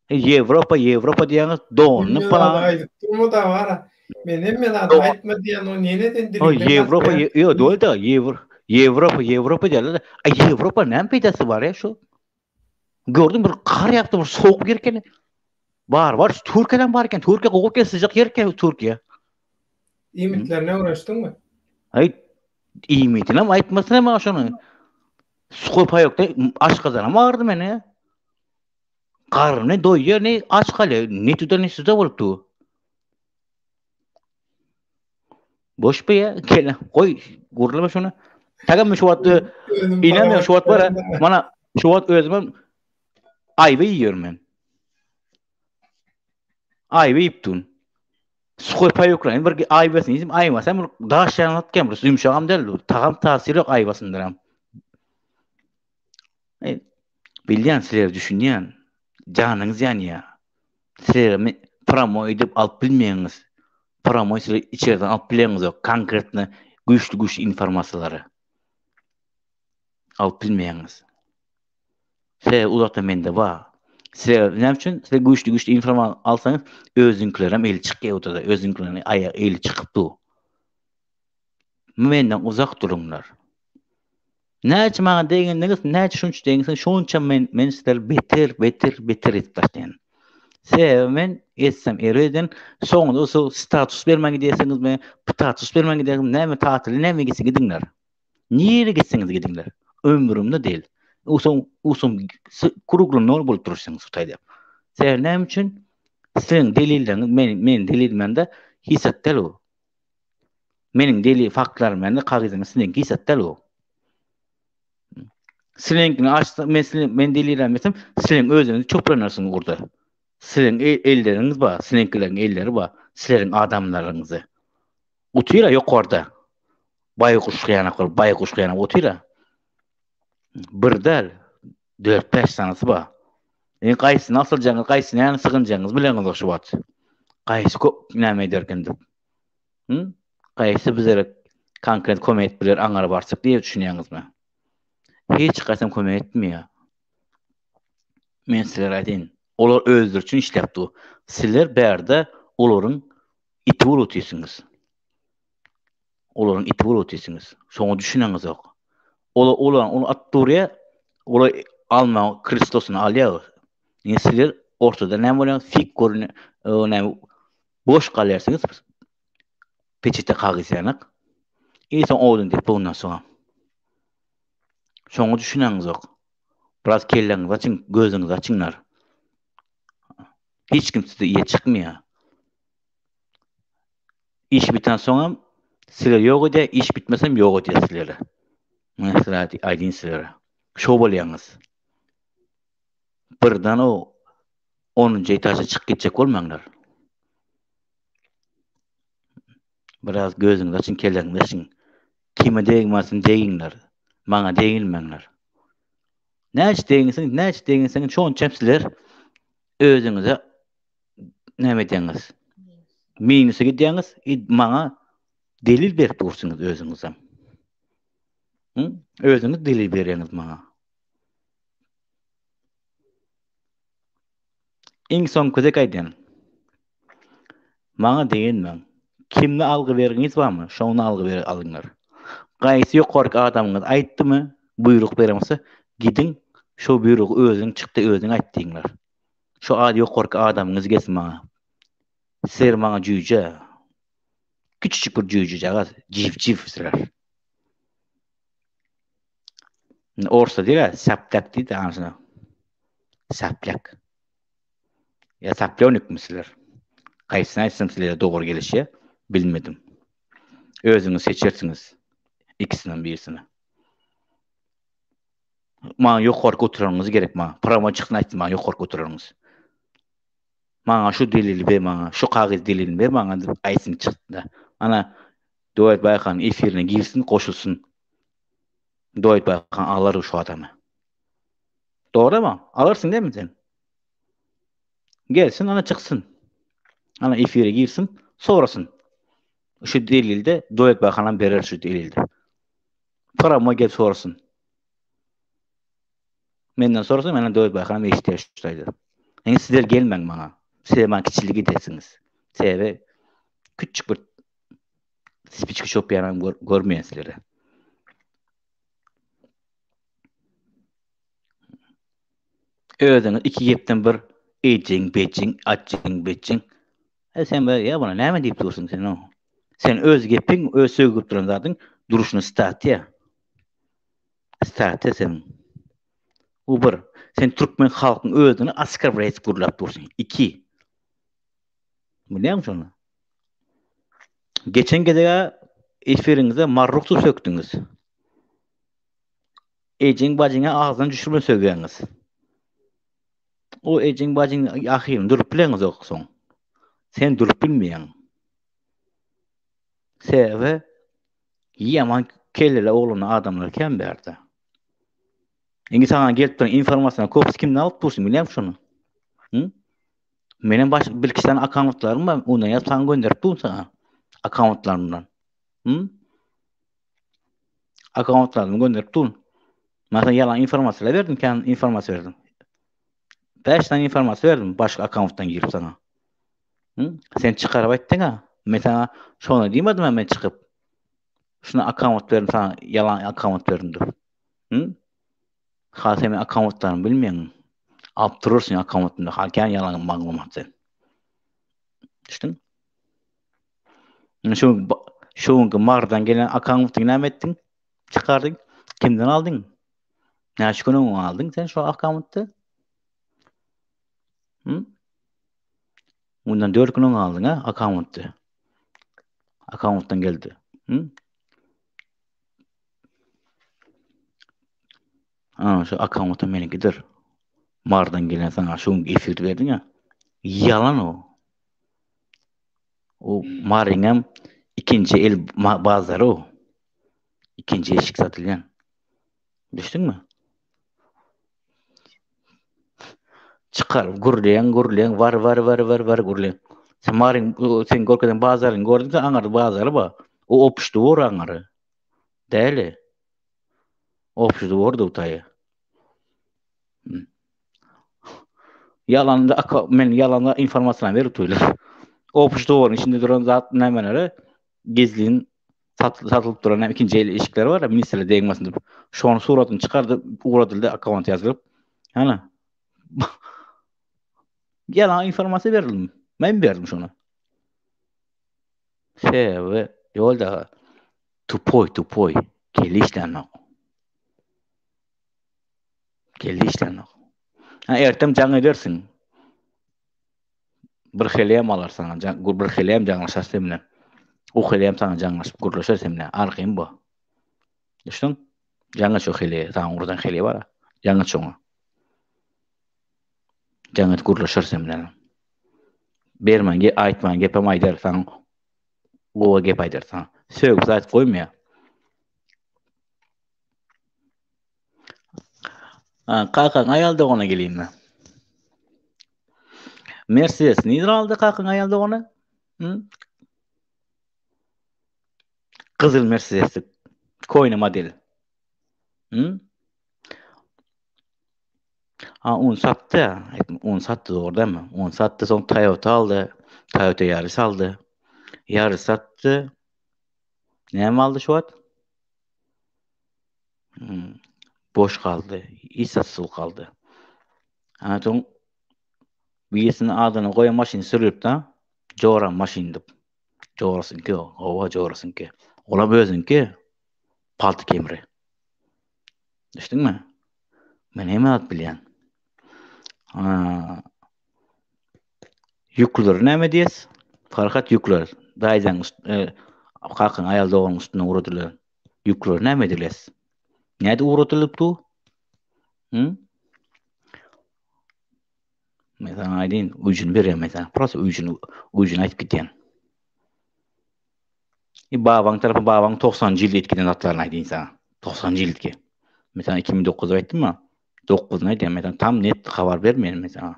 Ýewropa, Ýewropa diýýäňiz, donny falan. Aýdyp durma da bara. Men hemme zady aýtma diýen o nene sen diliňden. Ýewropa, ýok, dogry-da, Ýewropa, Ýewropa diýýärler. A Ýewropa näme peýdasy bar ýa şu? Gördüm bir gar ýagdy, bir sowuk ýer eken. Bar, bar, şu Türkiýeden bar eken. Türkiýe gowy eken, syjak ýer eken Türkiýe. Iýmitlerine öwrenişdiňmi? Aý, iýmitinem aýtmasyna maňa şony. Suhoý paýokda aşgazanam agyrdy meni. Garny doýýar, ne aç galýar, ne tuda ne suda bolup dur. Boş be ya, gel, goý, gurlama şunu. Tagam şu wagt inem şu wagt bar, mana şu wagt özüm aýby iýiyorum men. Aýby iýip dun. Suhoý paýoklar, bir aýbasyny iýdim, aýmasam daş ýanat kem, ýumşagam däl, tagam tasiri ýok aýbasyndan. Bilýän sizler düşünýän. Janyňyz ýanýa. Sizler promoý edip alyp bilmeýäňiz. Promoý sizler içerden alyp bileňizok. Konkretno güýçli güýçli informasiýalary. Alyp bilmeýäňiz. Sizler uzakda mende bar. Sizler näme üçin sizler güýçli güýçli informasiýa alsaňyz özüňkilerem eli çykýar otada. Özüňkileriniň aýagy eli çykyp dur. Menden uzak duruňlar. Näçe maňa degendiňiz, näçe şunça degensiňiz, şonça men men sizleri beter, beter, beter edip başlaýan. Sebäbi men etsem erbeden, soňunda bolsa status bermän gidýärsiňizmi, ptatus bermän gidýärsiňizmi, näme tatyly näme gitse gidiňler. Nirä gitseňiz gidiňler. Ömrümde däl. Usoň usoň krugly nol bolup durursyňyz şu taýda. Sebäbi näme üçin? Siziň delilleriňiz men men delil mende hiç zat däl o. Meniň delil faktlarym mende kagyzym siziňki hiç zat däl o. Siziňkini açsa men siziň men delil bersem siziň özüňiz çöplenirsiňiz urda. Siziň elleriňiz bar, siziňkileriň elleri bar, sizleriň adamlaryňyzy. Otyra ýokarda. Baýguş gyýanak bolup, baýguş gyýanak otyra. Bir däl, dört-bäş sanysy bar. Indi gaýsyny asyljagyňyz, gaýsyny ýany sygynjagyňyzy bileňiz şu wagt. Gaýsy köp näme ederken diýip. Hı? Gaýsy bizlere konkret kömek etip biler aňara barsak diýip düşünýäňizmi? Hiç gaýsam kömek etmeýär. Men sizlere aýdaýyn. Olar özleri üçin işläp dur. Sizler bärde olaryň iti bolup otyrsyňyz. Olaryň iti bolup otyrsyňyz. Şoňa düşüneňizok. Olar olar ony atyp durýar. Olar alma kreslosyny alýar. Indi sizler ortada näme bolýar? Fik görüne, näme boş galýarsyňyz. Peçete kagyz ýanak. I soň odun diýip ondan soň. Şoňa düşüneňizok. Biraz kelläňizi açyň, gözüňizi açyňlar. Hiç kim size iýe çykmaýar. Iş biten soňam sizler ýok edýär, iş bitmesem ýok edýär sizleri. Men sizlere aýdyn sizlere. Şo bolýaňyz. Birden o 10-njy etaža çykyp gitjek bolmaňlar. Biraz gözüňizi açyň, kelläňizi açyň. Kime degmesin degiňler. Maňa degilmeňler. Näçe deginseň, näçe deginseň, şonça sizler özüňize näme edýäňiz? Minusa gidýäňiz, maňa delil berip dursuňyz özüňizem. Hı? Özüňiz delil berýäňiz maňa. Iň soňky gezek aýdýan. Maňa degenmäň. Kimde algy bergiňiz barmy, şondan algy bergi alyňlar. Gaýsy ýokarky adamyňyz aýtdymy, buýruk beren bolsa, gidiň, şo buýrugy özüň çykdy özüň aýt diýiňler. Şo ad ýokarky adamyňyz gelsin maňa. Sizler maňa jüýje. Kiçijik bir jüýjejagaz, jif-jif sizler. Orsa diýýär, säpläk diýdi anasına. Säpläk. Ýa säplewnikmi sizler? Gaýsyny aýtsam sizlere dogry gelişýär, bilmedim. Özüňiz seçersiňiz ikisinden birisini. Maňa ýokarky oturanyňyz gerek maňa. Prama çyksyn aýtsyn maňa ýokarky oturanyňyz. Maňa şu delili ber maňa, şu kagyz delilini ber maňa diýip aýtsyn çyksyn. Ana Döwlet Baýkan efirine girsin, goşulsyn. Döwlet Baýkan alar şu adamy. Dogrymy? Alarsyň dämi sen? Gelsin, ana çyksyn. Ana efire girsin, sorasyn. Şu delilde Döwlet Baýkanam berer şu delilde. Prama gel sorasyn. Menden sorasa menden Döwlet Baýkanam eşitýär şu taýda. Indi sizler gelmäň maňa. Sizler maňa kiçilik edersiňiz. Sebäbi küçük bir spiçki çöp ýaran gör, görmeýän sizlere. Özüňiz iki gepden bir ejiň, bejiň, açyň, bejiň. E sen be, ýa buna näme diýip dursuň sen o? Sen öz gepiň, öz sögüp duran zadyň duruşyny statýa. Statýa seniň. Bu bir. Sen türkmen halkyň özüni oskorblять gürläp dursuň. Iki. Bilýäňmi şony? Geçen gezeg efiriňizde Marrukdy sökdüňiz. Ejeň bajyňa agzyndan düşürmän sögýäňiz. O ejeň bajyň ahyryny durup bileňizok soň. Sen durup bilmeýäň. Sebäbi ýaman kelleli oglanly adamlar kän bärde. Indi saňa gelip duran informasiýany köpüsi kimden alyp dursuň bilýäňmi şony? Hı? Menem baş bir iki sany akkauntlarym bar, ondan ýazyp saňa gönderip durun saňa. Akkauntlarymdan. Hı? Akkauntlarymy gönderip durun. Men sana ýalan informasiýalar berdim, kän informasiýa berdim. 5 sany informasiýa berdim başga akkauntdan girip sana. Hı? Sen çykaryp aýtdyň ha. Men sana şony diýmedim men çykyp. Şuna akkaunt berdim sana, ýalan akkaunt berdim diýip. Hı? Ha sen meniň akkauntlarymy bilmeýäň. Alyp durarsyň akkauntymda ha kän ýalan maglumat sen. Düşdüň? Şu şu günki Mardan gelen akkauntyňy näme etdiň? Çykardyň. Kimden aldyň? Näçe gün öň aldyň sen şu akkauntdy? Hı? Mundan 4 gün öň aldyň ha akkauntdy. Akkauntdan geldi. Hı? Ha, şu akkaunt meniňkidir. Mardan gelen sana şu gün efir berdiň ya. Ýalan o. O Maryňam ikinji el bazary o. Ikinji eşik satylýan. Düşdüňmi? Çykar, gürleýän, gürleýän, war war war war war gürleýän. Sen Maryň sen görkezen bazaryny gördüň, sen aňarda bazary bar. O opuşdy bor aňary. Däli. Opuşdy bor dutaýy. Ýalanda men ýalanda informasiýany berip durlar. Opuşdy boruň içinde duran zat nämeleri gizlin satylyp duran näme ikinji el eşikleri bar, ministrler degmesin diýip. Şonuň suratyny çykardy, ugradyldy akkaunt ýazylyp. Hana. Ýalan informasiýa berildi. Men berdim şony. Sebäbi ýolda tupoý tupoý kelle işlänok. Kelle işlänok. Ha ertem jaň edersiň. Bir heleýem alar saňa, jaň, bir heleýem jaňlaşar sen bilen. O heleýem saňa jaňlaşyp gürleşer sen bilen. Arkaýyn bo. Düşdüň? Jaň et şo heleýe, saňa ugradan heleý bar. Jaň et şoňa. Jaň et gürleşer sen bilen. Bermän, aýtman gepem aýdar saňa. Gowy gep aýdar saňa. Sögüp aýdyp goýmaýar. Kakaň aýal dogana geleýinmi? Mercedes nirden aldy kakaň aýal dogany? Hı? Gyzyl Mercedes koýna model. Hı? Ha, onu satdy. Onu satdy dogry dälmi? Onu satdy, soň Toyota aldy. Toyota Yaris aldy. Yaris satdy. Näme aldy şu wagt? Hmm. Boş galdy. Hiç zatsyz galdy. Ha, soň birisini adyny goýan maşyny sürüp da, Jora maşyn diýip. Jorasynky, hawa jorasynky. Olam özüňki. Palta kemri. Düşdüňmi? Men hemme zat bilýän. Ha. Ýükleri näme diýes? Farhat ýükler. Daýzaň e, kakaň aýal doganyň üstüne ugradylar. Ýükler näme ediles? Näde ugradylyp du? Hı? Men sana aýdyn, ujuny berýän men sana. Prosta ujuny, ujuny aýdyp gidýän. E, babaň tarapy babaň 90-njy ýylda etgiden zatlaryny aýdyn sana. 90-njy ýylki. Men sana 2009 aýtdym-a. 9-ny aýdýan men sana tam net habar bermeýän men sana.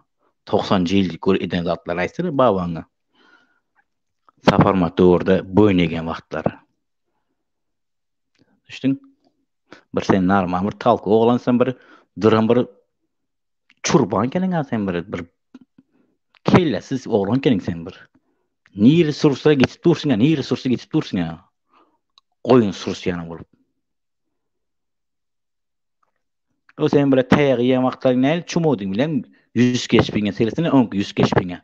90-njy ýyl gör eden zatlaryny aýtsana babaňa. Saparmyrat döwürde boýun egen wagtlary. Düşdüň? Bir sen normal bir talk oglan sen bir duran bir Çurban ekeniň sen bir bir kellesiz oglan ekeniň sen bir. Niri sürse geçip dursun ya, niri sürse geçip dursun ya. Goýun sürüsi ýaly bolup. O sen bile taýagy ýen wagtlaryň näli çumudyň bilen ýüz keşbiňe seresene öňki ýüz keşbiňe.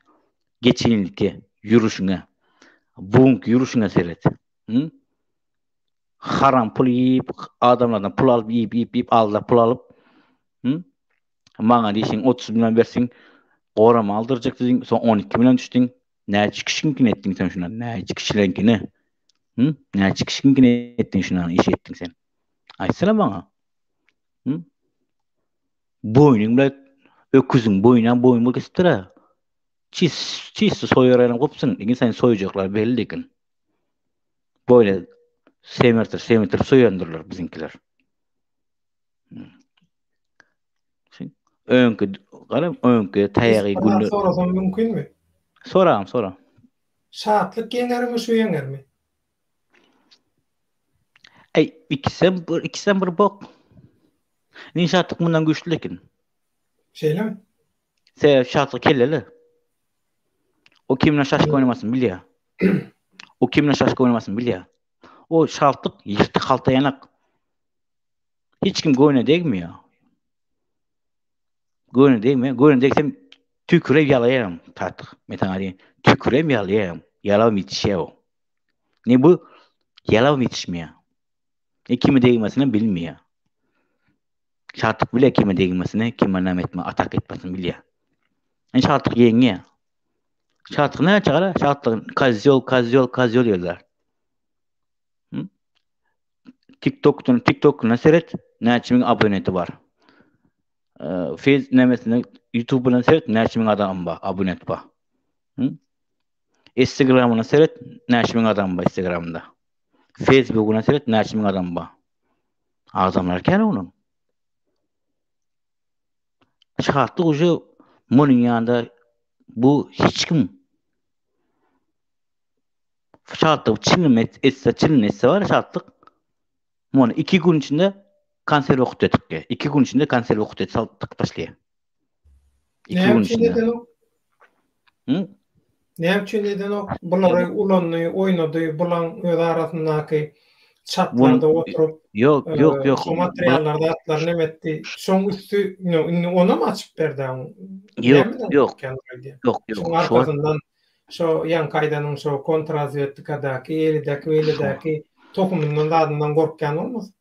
Geçinliki ýürüşiňe. Buňki ýürüşiňe seret. Hı? Haram pul iýip, adamlardan pul alyp iýip iýip iýip aldap pul alyp. Hı? Maňa diýseň 30 million berseň gorama aldyrjak diýdiň, soň 12 million düşdüň. Näçe kişiňkini etdiň sen şuna? Näçe kişileňkini? Hı? Näçe kişiňkini etdiň şuna iş etdiň sen? Aýtsana maňa. Hı? Boýnuň bilen öküziň boýnuna boýun bolup kesipdir-ä. Çis, çis soýar ýaly gopsun. Indi sen soýjaklar belli lekin. Boýna semirtir, semirtir soýandyrlar biziňkiler. Öňki gara öňki taýagy günde sorasam mümkinmi? Soram, sora. Şatlyk ýeňermi, şu ýeňermi? Ey, ikisem bir ikisem bir bok. Indi şatlyk mundan güýçli lekin. Şeýlemi? Sebäbi şatlyk kelleli. O kim bilen şaşka oýnamasyny bilýär. O kim bilen şaşka oýnamasyny bilýär. O şatlyk ýyrtyk halta ýanak. Hiç kim göwne degmiýär. Göwne degmiýär. Göwne degsem tükürep ýalaýaryn tatlyk. Men saňa diýen, tükürem ýalaýaryn. Ýalabym ýetişýär o. Ne bu ýalabym ýetişmeýär. Ne kime degmesini bilmeýär. Şatlyk bilýär kime degmesini, kime näme etme, atak etmesini bilýär. Yani Şatlyk ýeňýär. Şatlyk näçe gara? Şatlyk kozýol, kozýol, kozýol diýerler. TikTok'dan TikTok'una seret, näçe müň abonenti bar. Face nemesine YouTube'una seret, näçe müň adam bar, abonent bar. Instagram'una seret, näçe müň adam bar Instagram'da. Facebook'una seret, näçe müň adam bar. Adamlar kän onuň. Şatlyk uje munuň ýanynda bu hiç kim. Şatlyk çynym etse, çynyny etse bar şatlyk. Muny iki gün içinde konserw okup etdik. Iki gün içinde konserw okup et salyp tık taşlaýar. Iki gün içinde. Hı? Näme üçin edenok? Bulary ulandy, oýnady, bulaň öz arasyndaky çatlarda oturyp. Ýok, ýok, ýok. Şu materiallar zatlar näme etdi? Şoň üsti, indi onam açyp berdi. Ýok, ýok. Ýok, ýok. Şoň arkasyndan şo ýaňky aýdanyň şo kontrazwedkadaky, elidäki, beýledäki tohumyndan zadyndan gorkýan bolmasyn?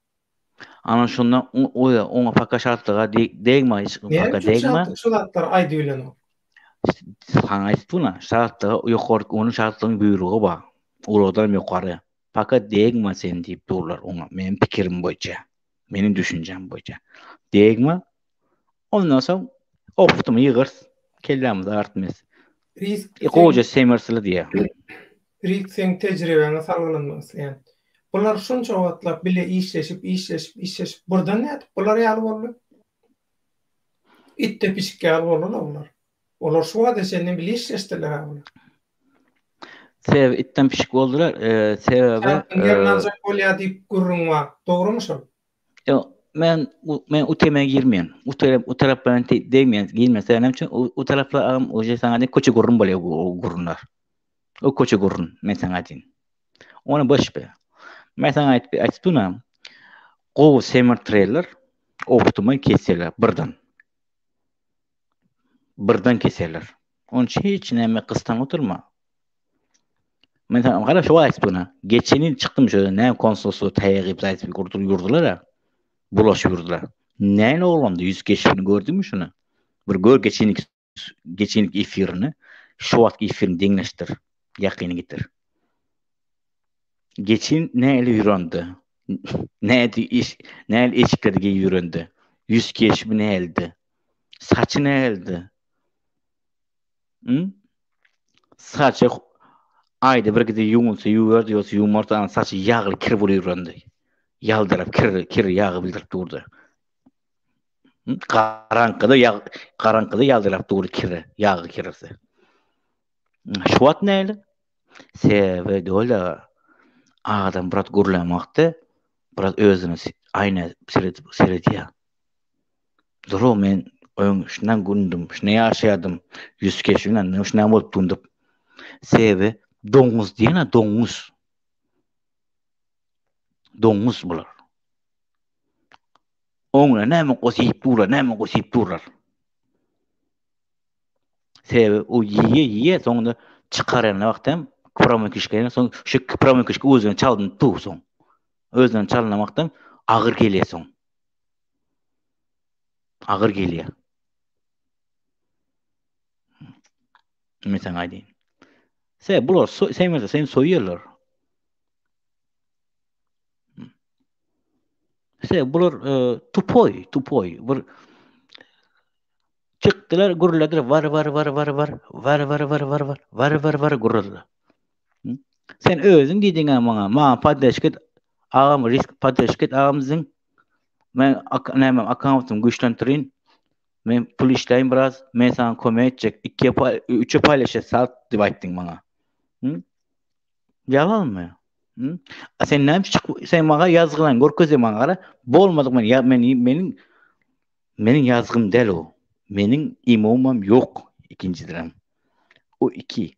Ana şonda oýa oňa paka şatlyga degme hiç paka degme. Şu zatlary aýdy bilenok. Saňa aýtdyna şatlyga ýokary onuň şatlygyň buýrugy bar. Ulardan ýokary. Paka degme sen diýip durlar oňa. Meniň pikirim boýunça. Meniň düşünjem boýunça. Degme. Ondan soň optumy ýygyrs. Kellämizi artmaz. Risk. Goja semersli diýýär. Risk seň tejribäňe salgylanmak isleýän. Bular şunça wagtlap bile işleşip, işleşip, işleşip, birden nädip bular ýaly boldy? Itde pişik ýaly boldy-la bular. Olar şu wagta çenli bile işleşdiler-ä bular. Sebäbi itden pişik boldular. Sebäbi Şatlygyň ýerini aljak bolýar diýip gürrüň bar. Dogrumy şol? Ýok, men men u tema girmeýän. U tarap u taraplara degmeýän, girmeýän. Sebäbi näme üçin u taraplar agam uje saňa diýip köçe gürrüň bolýar o gürrüňler. O köçe gürrüň, men saňa aýdýan. Ony boş ber. Men saňa aýdyp aýtdym Gowy semirtirerler, optumy keserler birden. Birden keserler. Onun üçin hiç näme gyssan oturma. Men sana gara şu aýtdy buna. Geçen ýyl çykdym şöyle näme konsolslugy taýak edip aýdyp gurdur ýurdular ha. Bulaşyp ýurdular. Näme oglandy ýüz keşbini gördüňmi şuny? Bir gör geçen ýyl geçen ýyl efirini şu wagtky efirini deňleşdir. Ýakyny getir. Geçen näle ýürendi? Nädi iş, näle eşikleri geýip ýürendi? Ýüz keşbi näildi? Saçy näildi? Hı? Saçy aýda bir gide ýuwunsa ýuwardy, ýogsa ýuwmardy, ana saçy ýagly kir bolup ýürendi. Ýaldyrap kir, kir ýagy bildirip durdy. Garaňkyda ýag, garaňkyda ýaldyrap durdy kiri, ýagy kirisi. Şu wagt näle? Sebäbi doly adam biraz gürlän wagty biraz özüne aýna seredip seredýär. Duru men öň şundan gündüm, şuna ýaşaýardym, ýüz keşbimden şundan bolup dundum. Sebäbi doňuz diýene doňuz. Doňuz bular. Oňa näme goşup durlar, näme goşup durlar. Sebäbi o ýiýe ýiýe soňunda çykarýan wagty hem pramoý kişkeni soň şu pramoý kişki özüne çalynyp dur soň. Özüne çalynan wagty agyr gelýär soň. Agyr gelýär. Men saňa aýdayyn. Se bular so, sen mesela seni soýýarlar. Se bular e, tupoý, tupoý. Bir Çykdylar gürlediler war war war war war war war war war war war war war gürlediler. Sen özüň diýdiň-ä maňa, maňa poddeşka et, agam risk poddeşka et agam diýdiň. Men ak näme akkauntymy güýçlendirin. Men pul işläýin biraz, men saňa kömek etjek. Ikiye üçe paýlaşýas sat diýip aýtdyň maňa. Ýalanmy? A sen näme üçin çykyp, sen maňa ýazgylaryňy görkezýäň maňa gara. Bolmadyk men ýa men meniň meniň ýazgym däl o. Meniň imomam ýok ikinjidenem. O iki.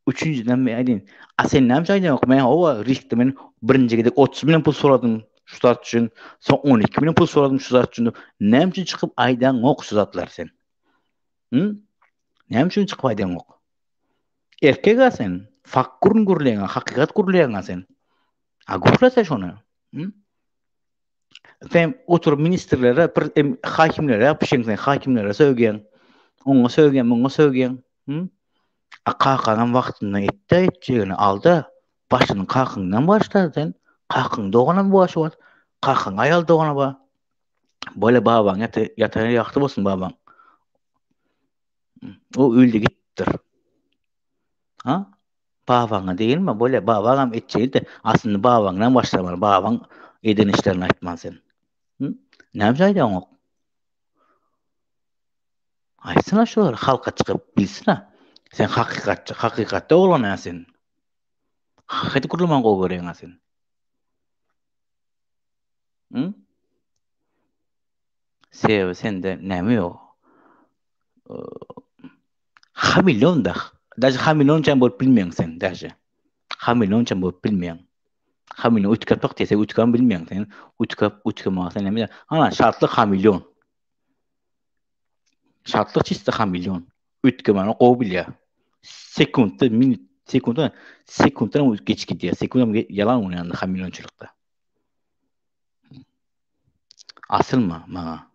Üçünjiden men aýdyn. A sen näme üçin aýdýaň? Men hawa riskde men birinji gezek 30 million pul soradym şu zat üçin. Soň 12 million pul soradym şu zat üçin. Näme üçin çykyp aýdaňok şu zatlary sen? Hı? Näme üçin çykyp aýdaňok? Erkek-a sen. Fakt gürrüň gürleýäň, hakykat gürleýäň sen. A gürlese şony. Hı? Sen oturyp ministrlere, bir hakimlere ýapyşýaň sen, hakimlere sögýäň. Oňa sögýäň, muňa sögýäň. Hı? A kakaňam wagtynda etdi etjegini alda. Başyny kakyňdan başla sen. Kakyň doganam bar şu wagt. Kakyň aýal dogany bar. Bole babaň ýata ýatan ýeri ýagty bolsun babaň. O öldi gitipdir. Ha? Babaňa degilme, bolýa, babaňam etjegidi, aslynda babaňdan başlamaly, babaň eden işlerini aýtman sen. Hı? Näme üçin aýdaňok? Aýtsana şolary halka çykyp bilsin-ä. Sen hakykatçy, hakykatda oglan-a sen. Hakykaty gürlemän gowy görýäň-ä sen. Hı? Sebäbi sende näme ýok? Hamilon da. Daže hamilonçam bolup bilmeýäň sen daže. Hamilonçam bolup bilmeýäň. Hamilon üýtgäp diýse üýtgäp bilmeýäň sen. Üýtgäp üýtgemä sen näme? Ana şatlyk hamilon. Şatlyk çiste hamilon. Üýtgemäni gowy bilýär. Sekuntda, minut, sekuntda, sekuntdan geç gidýär. Sekundam ýalan oýnaýan hamilonçylykda. Asylma maňa.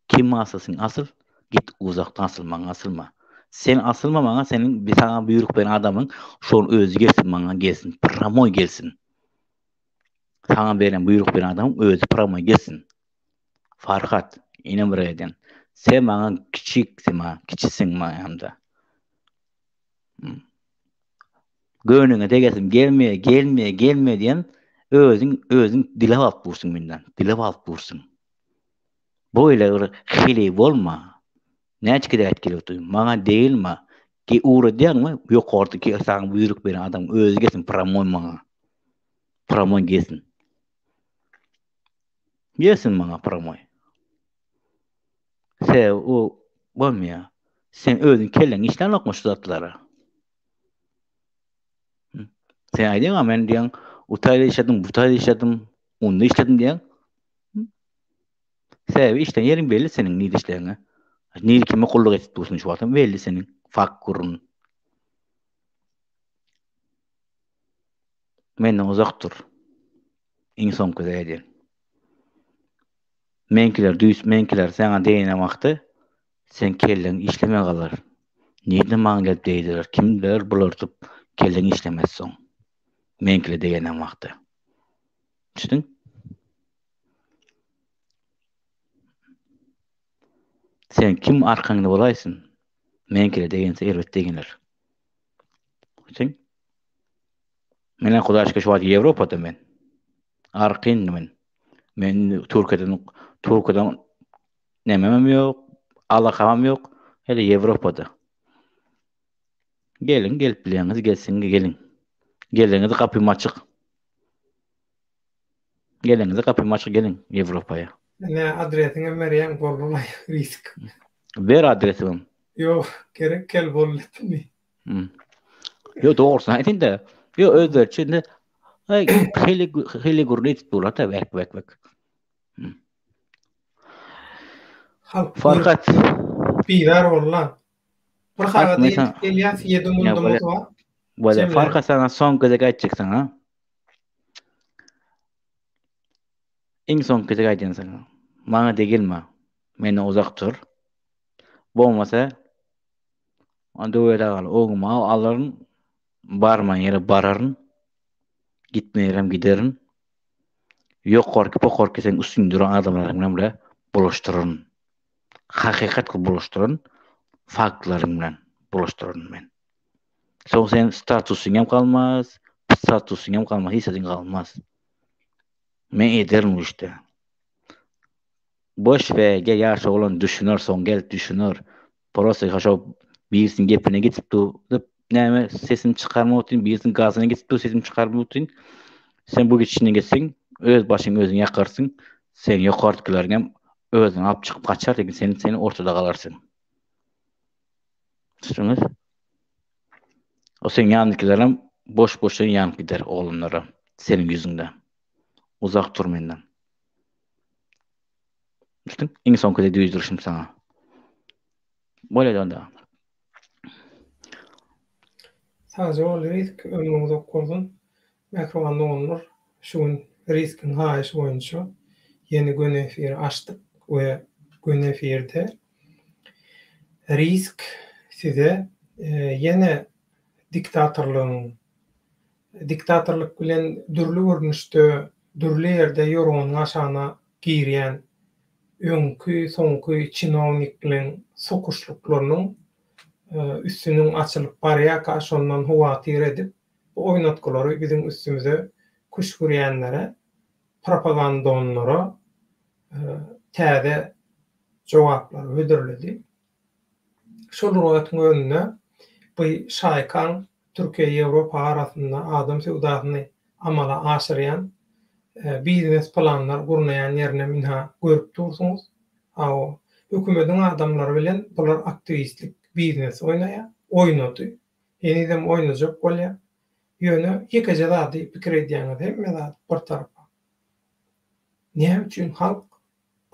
Kim asylsyn asyl, git uzakdan asyl maňa asylma. Sen asylma maňa seniň bir saňa buýruk beren adamyň şol özi gelsin maňa gelsin pramoý gelsin. Saňa beren buýruk beren adamyň özi pramoý gelsin. Farhat ine bir eden. Sen maňa kiçik sen maňa kiçisiň maňa ýanymda. Göwnüňe degesim gelmeýär, gelmeýär, gelmeýär diýen özüň özüň dilap alyp dursuň menden. Dilap alyp dursuň. Boýle bir heleý bolma. Näçe gezek aýdyp gelip otyryn. Maňa degilme. Ki ugradýaňmy? Ýokardaky saňa buýruk beren adam özi gelsin pramoý maňa. Pramoý gelsin. Gelsin maňa pramoý. Sebäbi o bolmaýar. Sen özüň kelläň işlänokmy şu zatlara? Sen aýdýaň men diýen o taýda işledim, bu taýda işledim, onda işledim diýen. Sebäbi işleýän ýeriň belli seniň nirde işleýäňe. Nirde kime gulluk edip dursuň şu wagtam belli seniň. Fakt gurun. Menden uzak dur. Iň soňky gezek aýdýan. Meňkiler düýs meňkiler saňa degene wagty seň kelleň işlemän galar. Nirden maňa gelip degdiler, kimler bular diýip kelleň işlemez soň. Meňkiler degene wagty. Düşdüň? Sen kim arkaňda bolaýsyn? Meňkiler degense erbet degener. Düşdüň? Menen Hudaýa şükür şu wagt Ýewropada men. Arkaýyn men. Men Türkiýeden Türkiýeden nememem ýok, alakamam ýok. Hele Ýewropada. Geliň, gelip bilýäňiz, gelsin, geliň. Geliňiz gapym açyk. Geliňiz gapym açyk geliň Ýewropaya. Ne adresiňem berýäň boldy risk. Ber adresimem. Ýok, gerek gel boldy. Ýok, dogrusyny aýtayyn-da. Ýok, özleri üçin Ay, heli heli gürrüň edip durlar da bek bek bek. Halk Farhat bizar boldy. Bir sagat ýetip gelýäs, 7 mundumyz bar. Bolýa, Farhat sana soň gezek aýtjak sana. Iň soňky gezek aýdýan sana. Maňa degilme. Menden uzak dur. Bolmasa Döwet agaly oňuma alaryn, barman ýere bararyn, gitme ýerem giderin. Ýokarky pokarky seň üstüňde duran adamlaryň bilen bile bulaşdyraryn. Hakykat gylyp bulaşdyraryn, faktlaryň bilen bulaşdyraryn men. Soň seň statusyň hem galmaz, statusyň hem galmaz, hiç zadyň galmaz. Men ederin bu işde. Boş be gel ýaş oglan düşüner soň gel düşüner prosta şo birisiniň gepine gitip dur näme sesini çykarma otyryn birisiniň gazyna gitip dur sesini çykarma otyryn sen bu gidişine gitseň öz başyňy özüň ýakarsyň sen ýokardakylaryňam özüni alyp çykyp gaçar lekin sen sen ortada galarsyň düşündiňiz o seň ýanyndakylarem boş boşdan ýanyp gider oglanlaram seniň ýüzüňde uzak dur menden Düşdüň? Iň soňky gezek duýduryşym saňa. Bolýar onda. Sagja bol Risk, ömrüň uzak bolsun. Mähriban doganlar, şu gün Riskiň haýyşy boýunça. Ýene göni efiri açdyk we göni efirde risk size ýene diktatorlygyň diktatorlyk bilen dürli görnüşde dürli ýerde ýorganyň aşagyna girýän öňki soňky çinownikleň sokuşlyklarynyň üstüniň açylyp barýarka şondan howatyr edip bu oýnatgylary biziň üstümize küşgürýänlere propagandonlara täze jogaplary hödürledi. Şol bir wagtyň özünde bu şaýkaň Türkiýe-Ýewropa arasynda adam söwdasyny amala aşyrýan biznes planlar gurnaýan ýerinem ynha görüp dursuňyz. Hawa, hökümediň adamlary bilen bular aktiwistlik biznes oýnaýar, oýnady, henizem oýnajak bolýar. Ýöne ýekeje zady pikir edýäňiz hemme zat bir tarapa. Näme üçin halk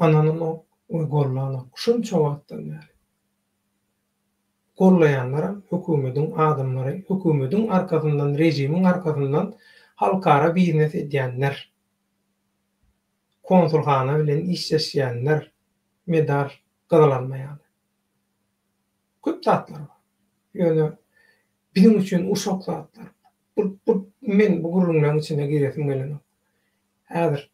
ynananok we gollanok şunça wagtdan bäri? Gollaýanlaram hökümediň adamlary, hökümediň arkasyndan, režimiň arkasyndan halkara biznes edýänler. Konsulhana bilen işleşýänler, medar gyzylalma ýaly. Köp zatlar bar. Ýöne biziň üçin uşak zatlar. Bu bu men bu gürrüňleriň içine giresim gelenok. Häzir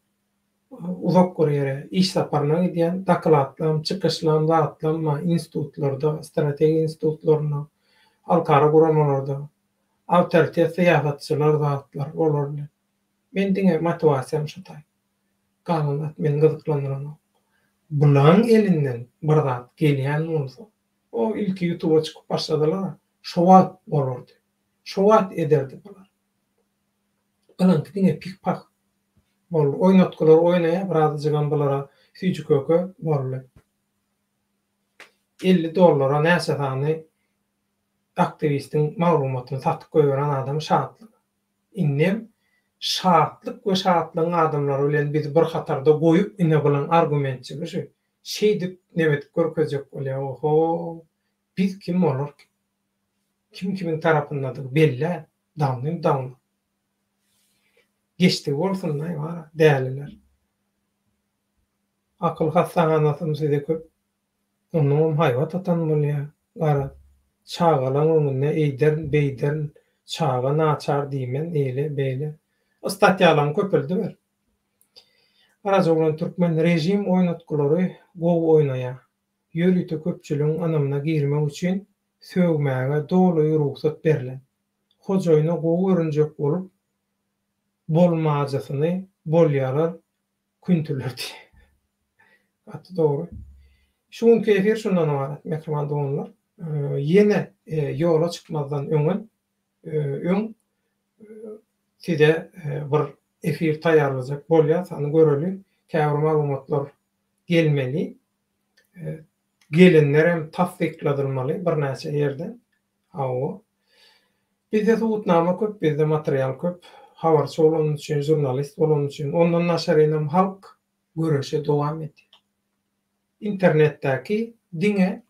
uzak bir ýere iş saparyna gidýän, dokladlam, çykyşlam, zatlam bar institutlarda, strategiýa institutlarynda, halkara guramalarda, awtoritet syýasatçylar zatlar olar bilen. Men diňe motiwasiýam şu taý. Galan zat meni gyzyklandyranok. Bulaň elinden bir zat gelýän bolsa, o ilki ýutuba çykyp başladylar-a, şo wagt bolardy. Şo wagt ederdi bular. Bulaňky diňe pih-pah boldy. Oýnatgylar oýnaýar, birazajygam bulara süýji-köke boldy. 50 dollara näçe sany aktiwistiň maglumatyny satyp goýberen adam şatlyk. Indem Şatlyk we Şatlygyň adamlary bilen bizi bir hatarda goýup ine bulaň argumentçigi şu. Şeýdip neme edip görkezjek bolýar oho biz kim olar kim. Kim kimiň tarapyndadygy bellä dawnym dawno. Geçdigi bolsunlaý bara däliler. Akyl hassahanasam size köp Onnoňam haýbat atan bolýa, garaz, çagalaň öňünde eýderin, beýderin, çaga naçar diýmen, eýle, beýle. Statýalaňy köpeldiber. Garajaoglan türkmen režim oýnatgylary gowy oýnaýa. Ýörite köpçüligiň ynamyna girmek üçin sögmäge doly rugsat berlen. Hojaýyna gowy görünjek bolup bolmajysyny bolýalar Küntüler diýýär. Gaty dogry. Şu günki efir şundan ybarat, mähriban doganlar. Ýene ýola çykmazdan öňen öň size bir efir taýýarlajak bolýas. Hany göreli. Käbir maglumatlar gelmeli. Gelenlerem tassykladylmaly birnäçe ýerden. Hawa. Bizde subutnama köp, bizde material köp. Habarçy bolany üçin, žurnalist bolany üçin. Ondan daşarynam halk göreşe dowam edýär. Internetdäki diňe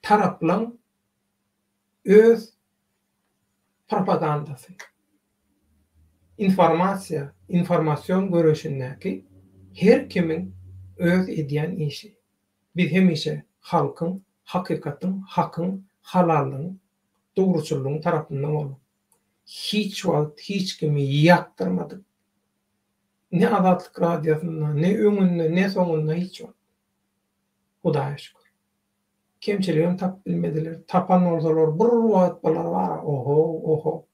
taraplaň öz propagandasy. Informasiýa, informasion göreşindäki her kimiň öz edýän işi. Biz hemişe halkyň, hakykatyň, hakyň, halallygyň, dogruçyllygyň tarapynda bolduk. Hiç wagt hiç kimi ýakdyrmadyk. Ne Azatlyk Radiosynda, ne öňünde, ne soňunda hiç wagt. Hudaýa şükür. Kemçiligem tapyp bilmediler. Tapan bolsalar bir wagt bular bar-a, oho, oho.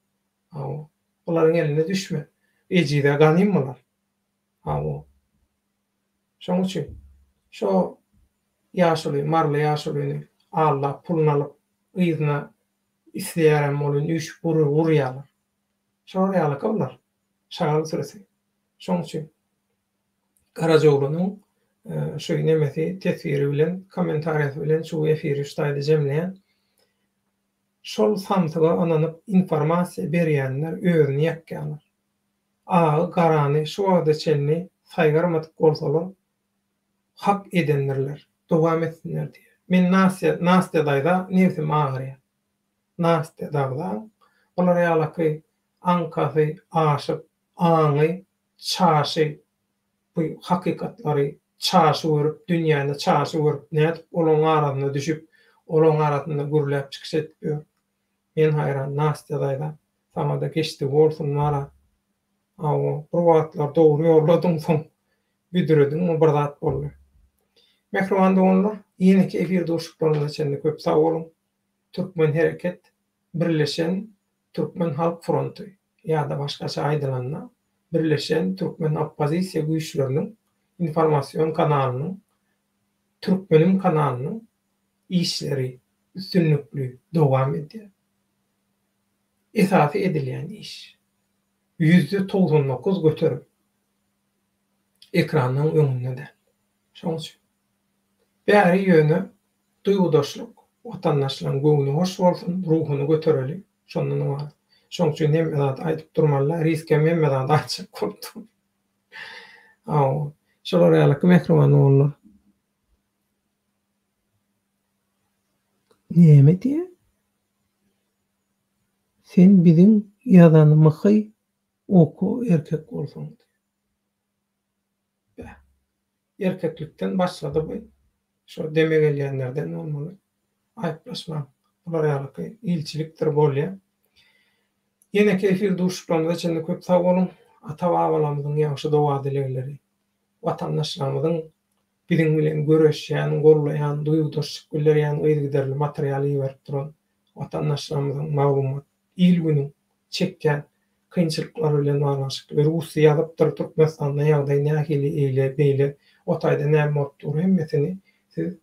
Hawa. Bularyň eline düşme. Ejize ganym bular. Hawa. Şoň üçin şo ýaşuly, maryly ýaşulyny aldap puluny alyp yzyna isleýärem bolyn üýşüp urýarlar. Şolar ýalyka bular. Şagal sürüsi. Şoň üçin Garajaoglanyň şu nemesi teswiri bilen, kommentariýasy bilen şu efiri şu taýda jemleýän. Şol samsyga ynanyp informasiýa berýänler özüni ýakýarlar. Agy garany şu wagta çenli saýgarmadyk bolsalar hak edendirler. Dowam etsinler diýýär. Men Nastýa Nastýa daýza nebsim agyrýar. Nastýa dagzaň bular ýalaky aňkasy aşyp aňy çaşy. bu hakykatlary çaşy görüp, dünýäni çaşy görüp, nädip olaň arasyna düşüp, olaň arasynda gürläp çykyş edip ýör. Men haýran, Nastýa daýza, saňa-da geçdigi bolsun wara. Hawa, bir wagtlar dogry ýolladyň, soň büdrediňmi bir zat boldy. Mähriban doganlar, ýeneki efir duşuşyklarymyza çenli köp sag boluň. Türkmen hereket, Birleşen Türkmen Halk Fronty ýa-da başgaça aýdylanda, Birleşen Türkmen Oppozisiýa Güýçleriniň informasion kanalynyň Türkmenim kanalynyň işleri üstünlikli dowam edýär. Esasy edilýän iş, 99% ekranyň öňünde däl. Şonuň üçin. Bäri ýöne duýgudaşlyk, watandaşlaryň göwni hoş bolsun, ruhuny götereli, şondan ybarat. Şonuň üçin hemme zady aýdyp durmaly-da, riskem hemme zady aýtjak bolup dur. Hawa, şolar ýalyky mähriban ogullar. Näme diýýä? Sen biziň ýazanymyhy oka erkek bolsaň diýýä. Bäh. Erkeklikden başlady bu. Şo deme gelýänlerden bolmaly. Aýyplaşmaň. Bular ýalyky ilçilikdir bolýa. Ýeneki efir duşuşyklarymyza çenli köp sag boluň. Ata-babalarymyzyň ýagşy doga-dilegleri, watandaşlarymyzyň biziň bilen göreşýän, gollaýan, duýgudaşlyk bildirýän yzygiderli material iberip duran watandaşlarymyzyň maglumat, il-günüň çekýän kynçylyklary bilen baglanyşykly Russiýa ýazypdyr, Türkmenistanda ýagdaý nähili eýle, beýle, o taýda näme bolup dur hemmesini siz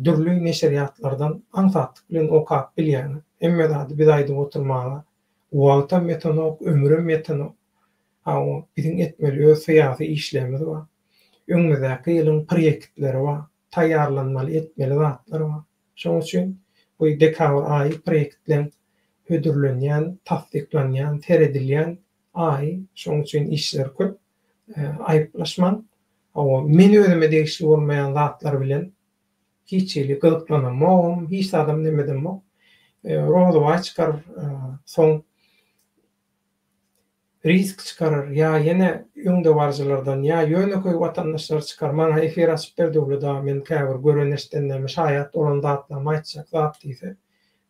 dürli neşirýatlardan aňsatlyk bilen okap bilýäňiz. Hemme zady biz aýdyp oturmaga wagtam ýetenok, ömürem ýetenok. Hawa, biziň etmeli öz syýasy işlerimiz bar. Öňümizdäki ýylyň proýektleri bar, taýýarlanmaly etmeli zatlar bar. Şonuň üçin bu dekabr aýy proýektleň hödürlenýän, tassyklanýan, seredilýän aýy. Şonuň üçin işler köp. Aýyplaşmaň. Hawa, men özüme degişli bolmaýan zatlar bilen hiç hili gyzyklanamogam, hiç zadam nemedemok. Rozybaý çykar, soň risk çykarar ýa ýene öňdebaryjylardan ýa ýönekeý watandaşlar çykar maňa efir açyp ber Döwlet aga men käbir gören eşidenlerime şaýat bolan zatlarymy aýtjak zat diýse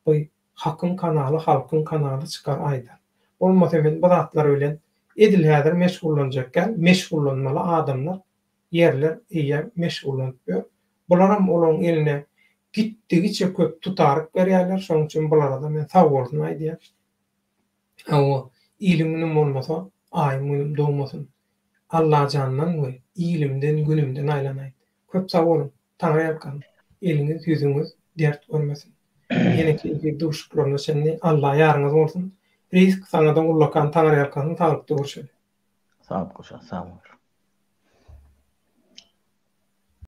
bu hakyň kanaly halkyň kanaly çykar aýdar bolmasa men bu zatlar bilen edil häzir meşgullanjak däl meşgullanmaly adamlar ýerler eýýäm meşgullanyp ýör bularam olaryň eline gitdigiçe köp tutaryk berýärler şonuň üçin bularada men sagbolsun aýdýan. Hawa, iliň günüm bolmasa, aýym günüm dogmasyn. Allajandan we ilimden, günümden aýlanaýyn. Köp sag boluň, Taňryýalkasyn. Eliňiz, ýüzüňiz dert görmesin. Ýeneki efir duşuşyklaryna çenli Alla ýaryňyz bolsun. Risk saňada ullakan Taňryýalkasyn saglykda görşeli. Sag bol, sag bol.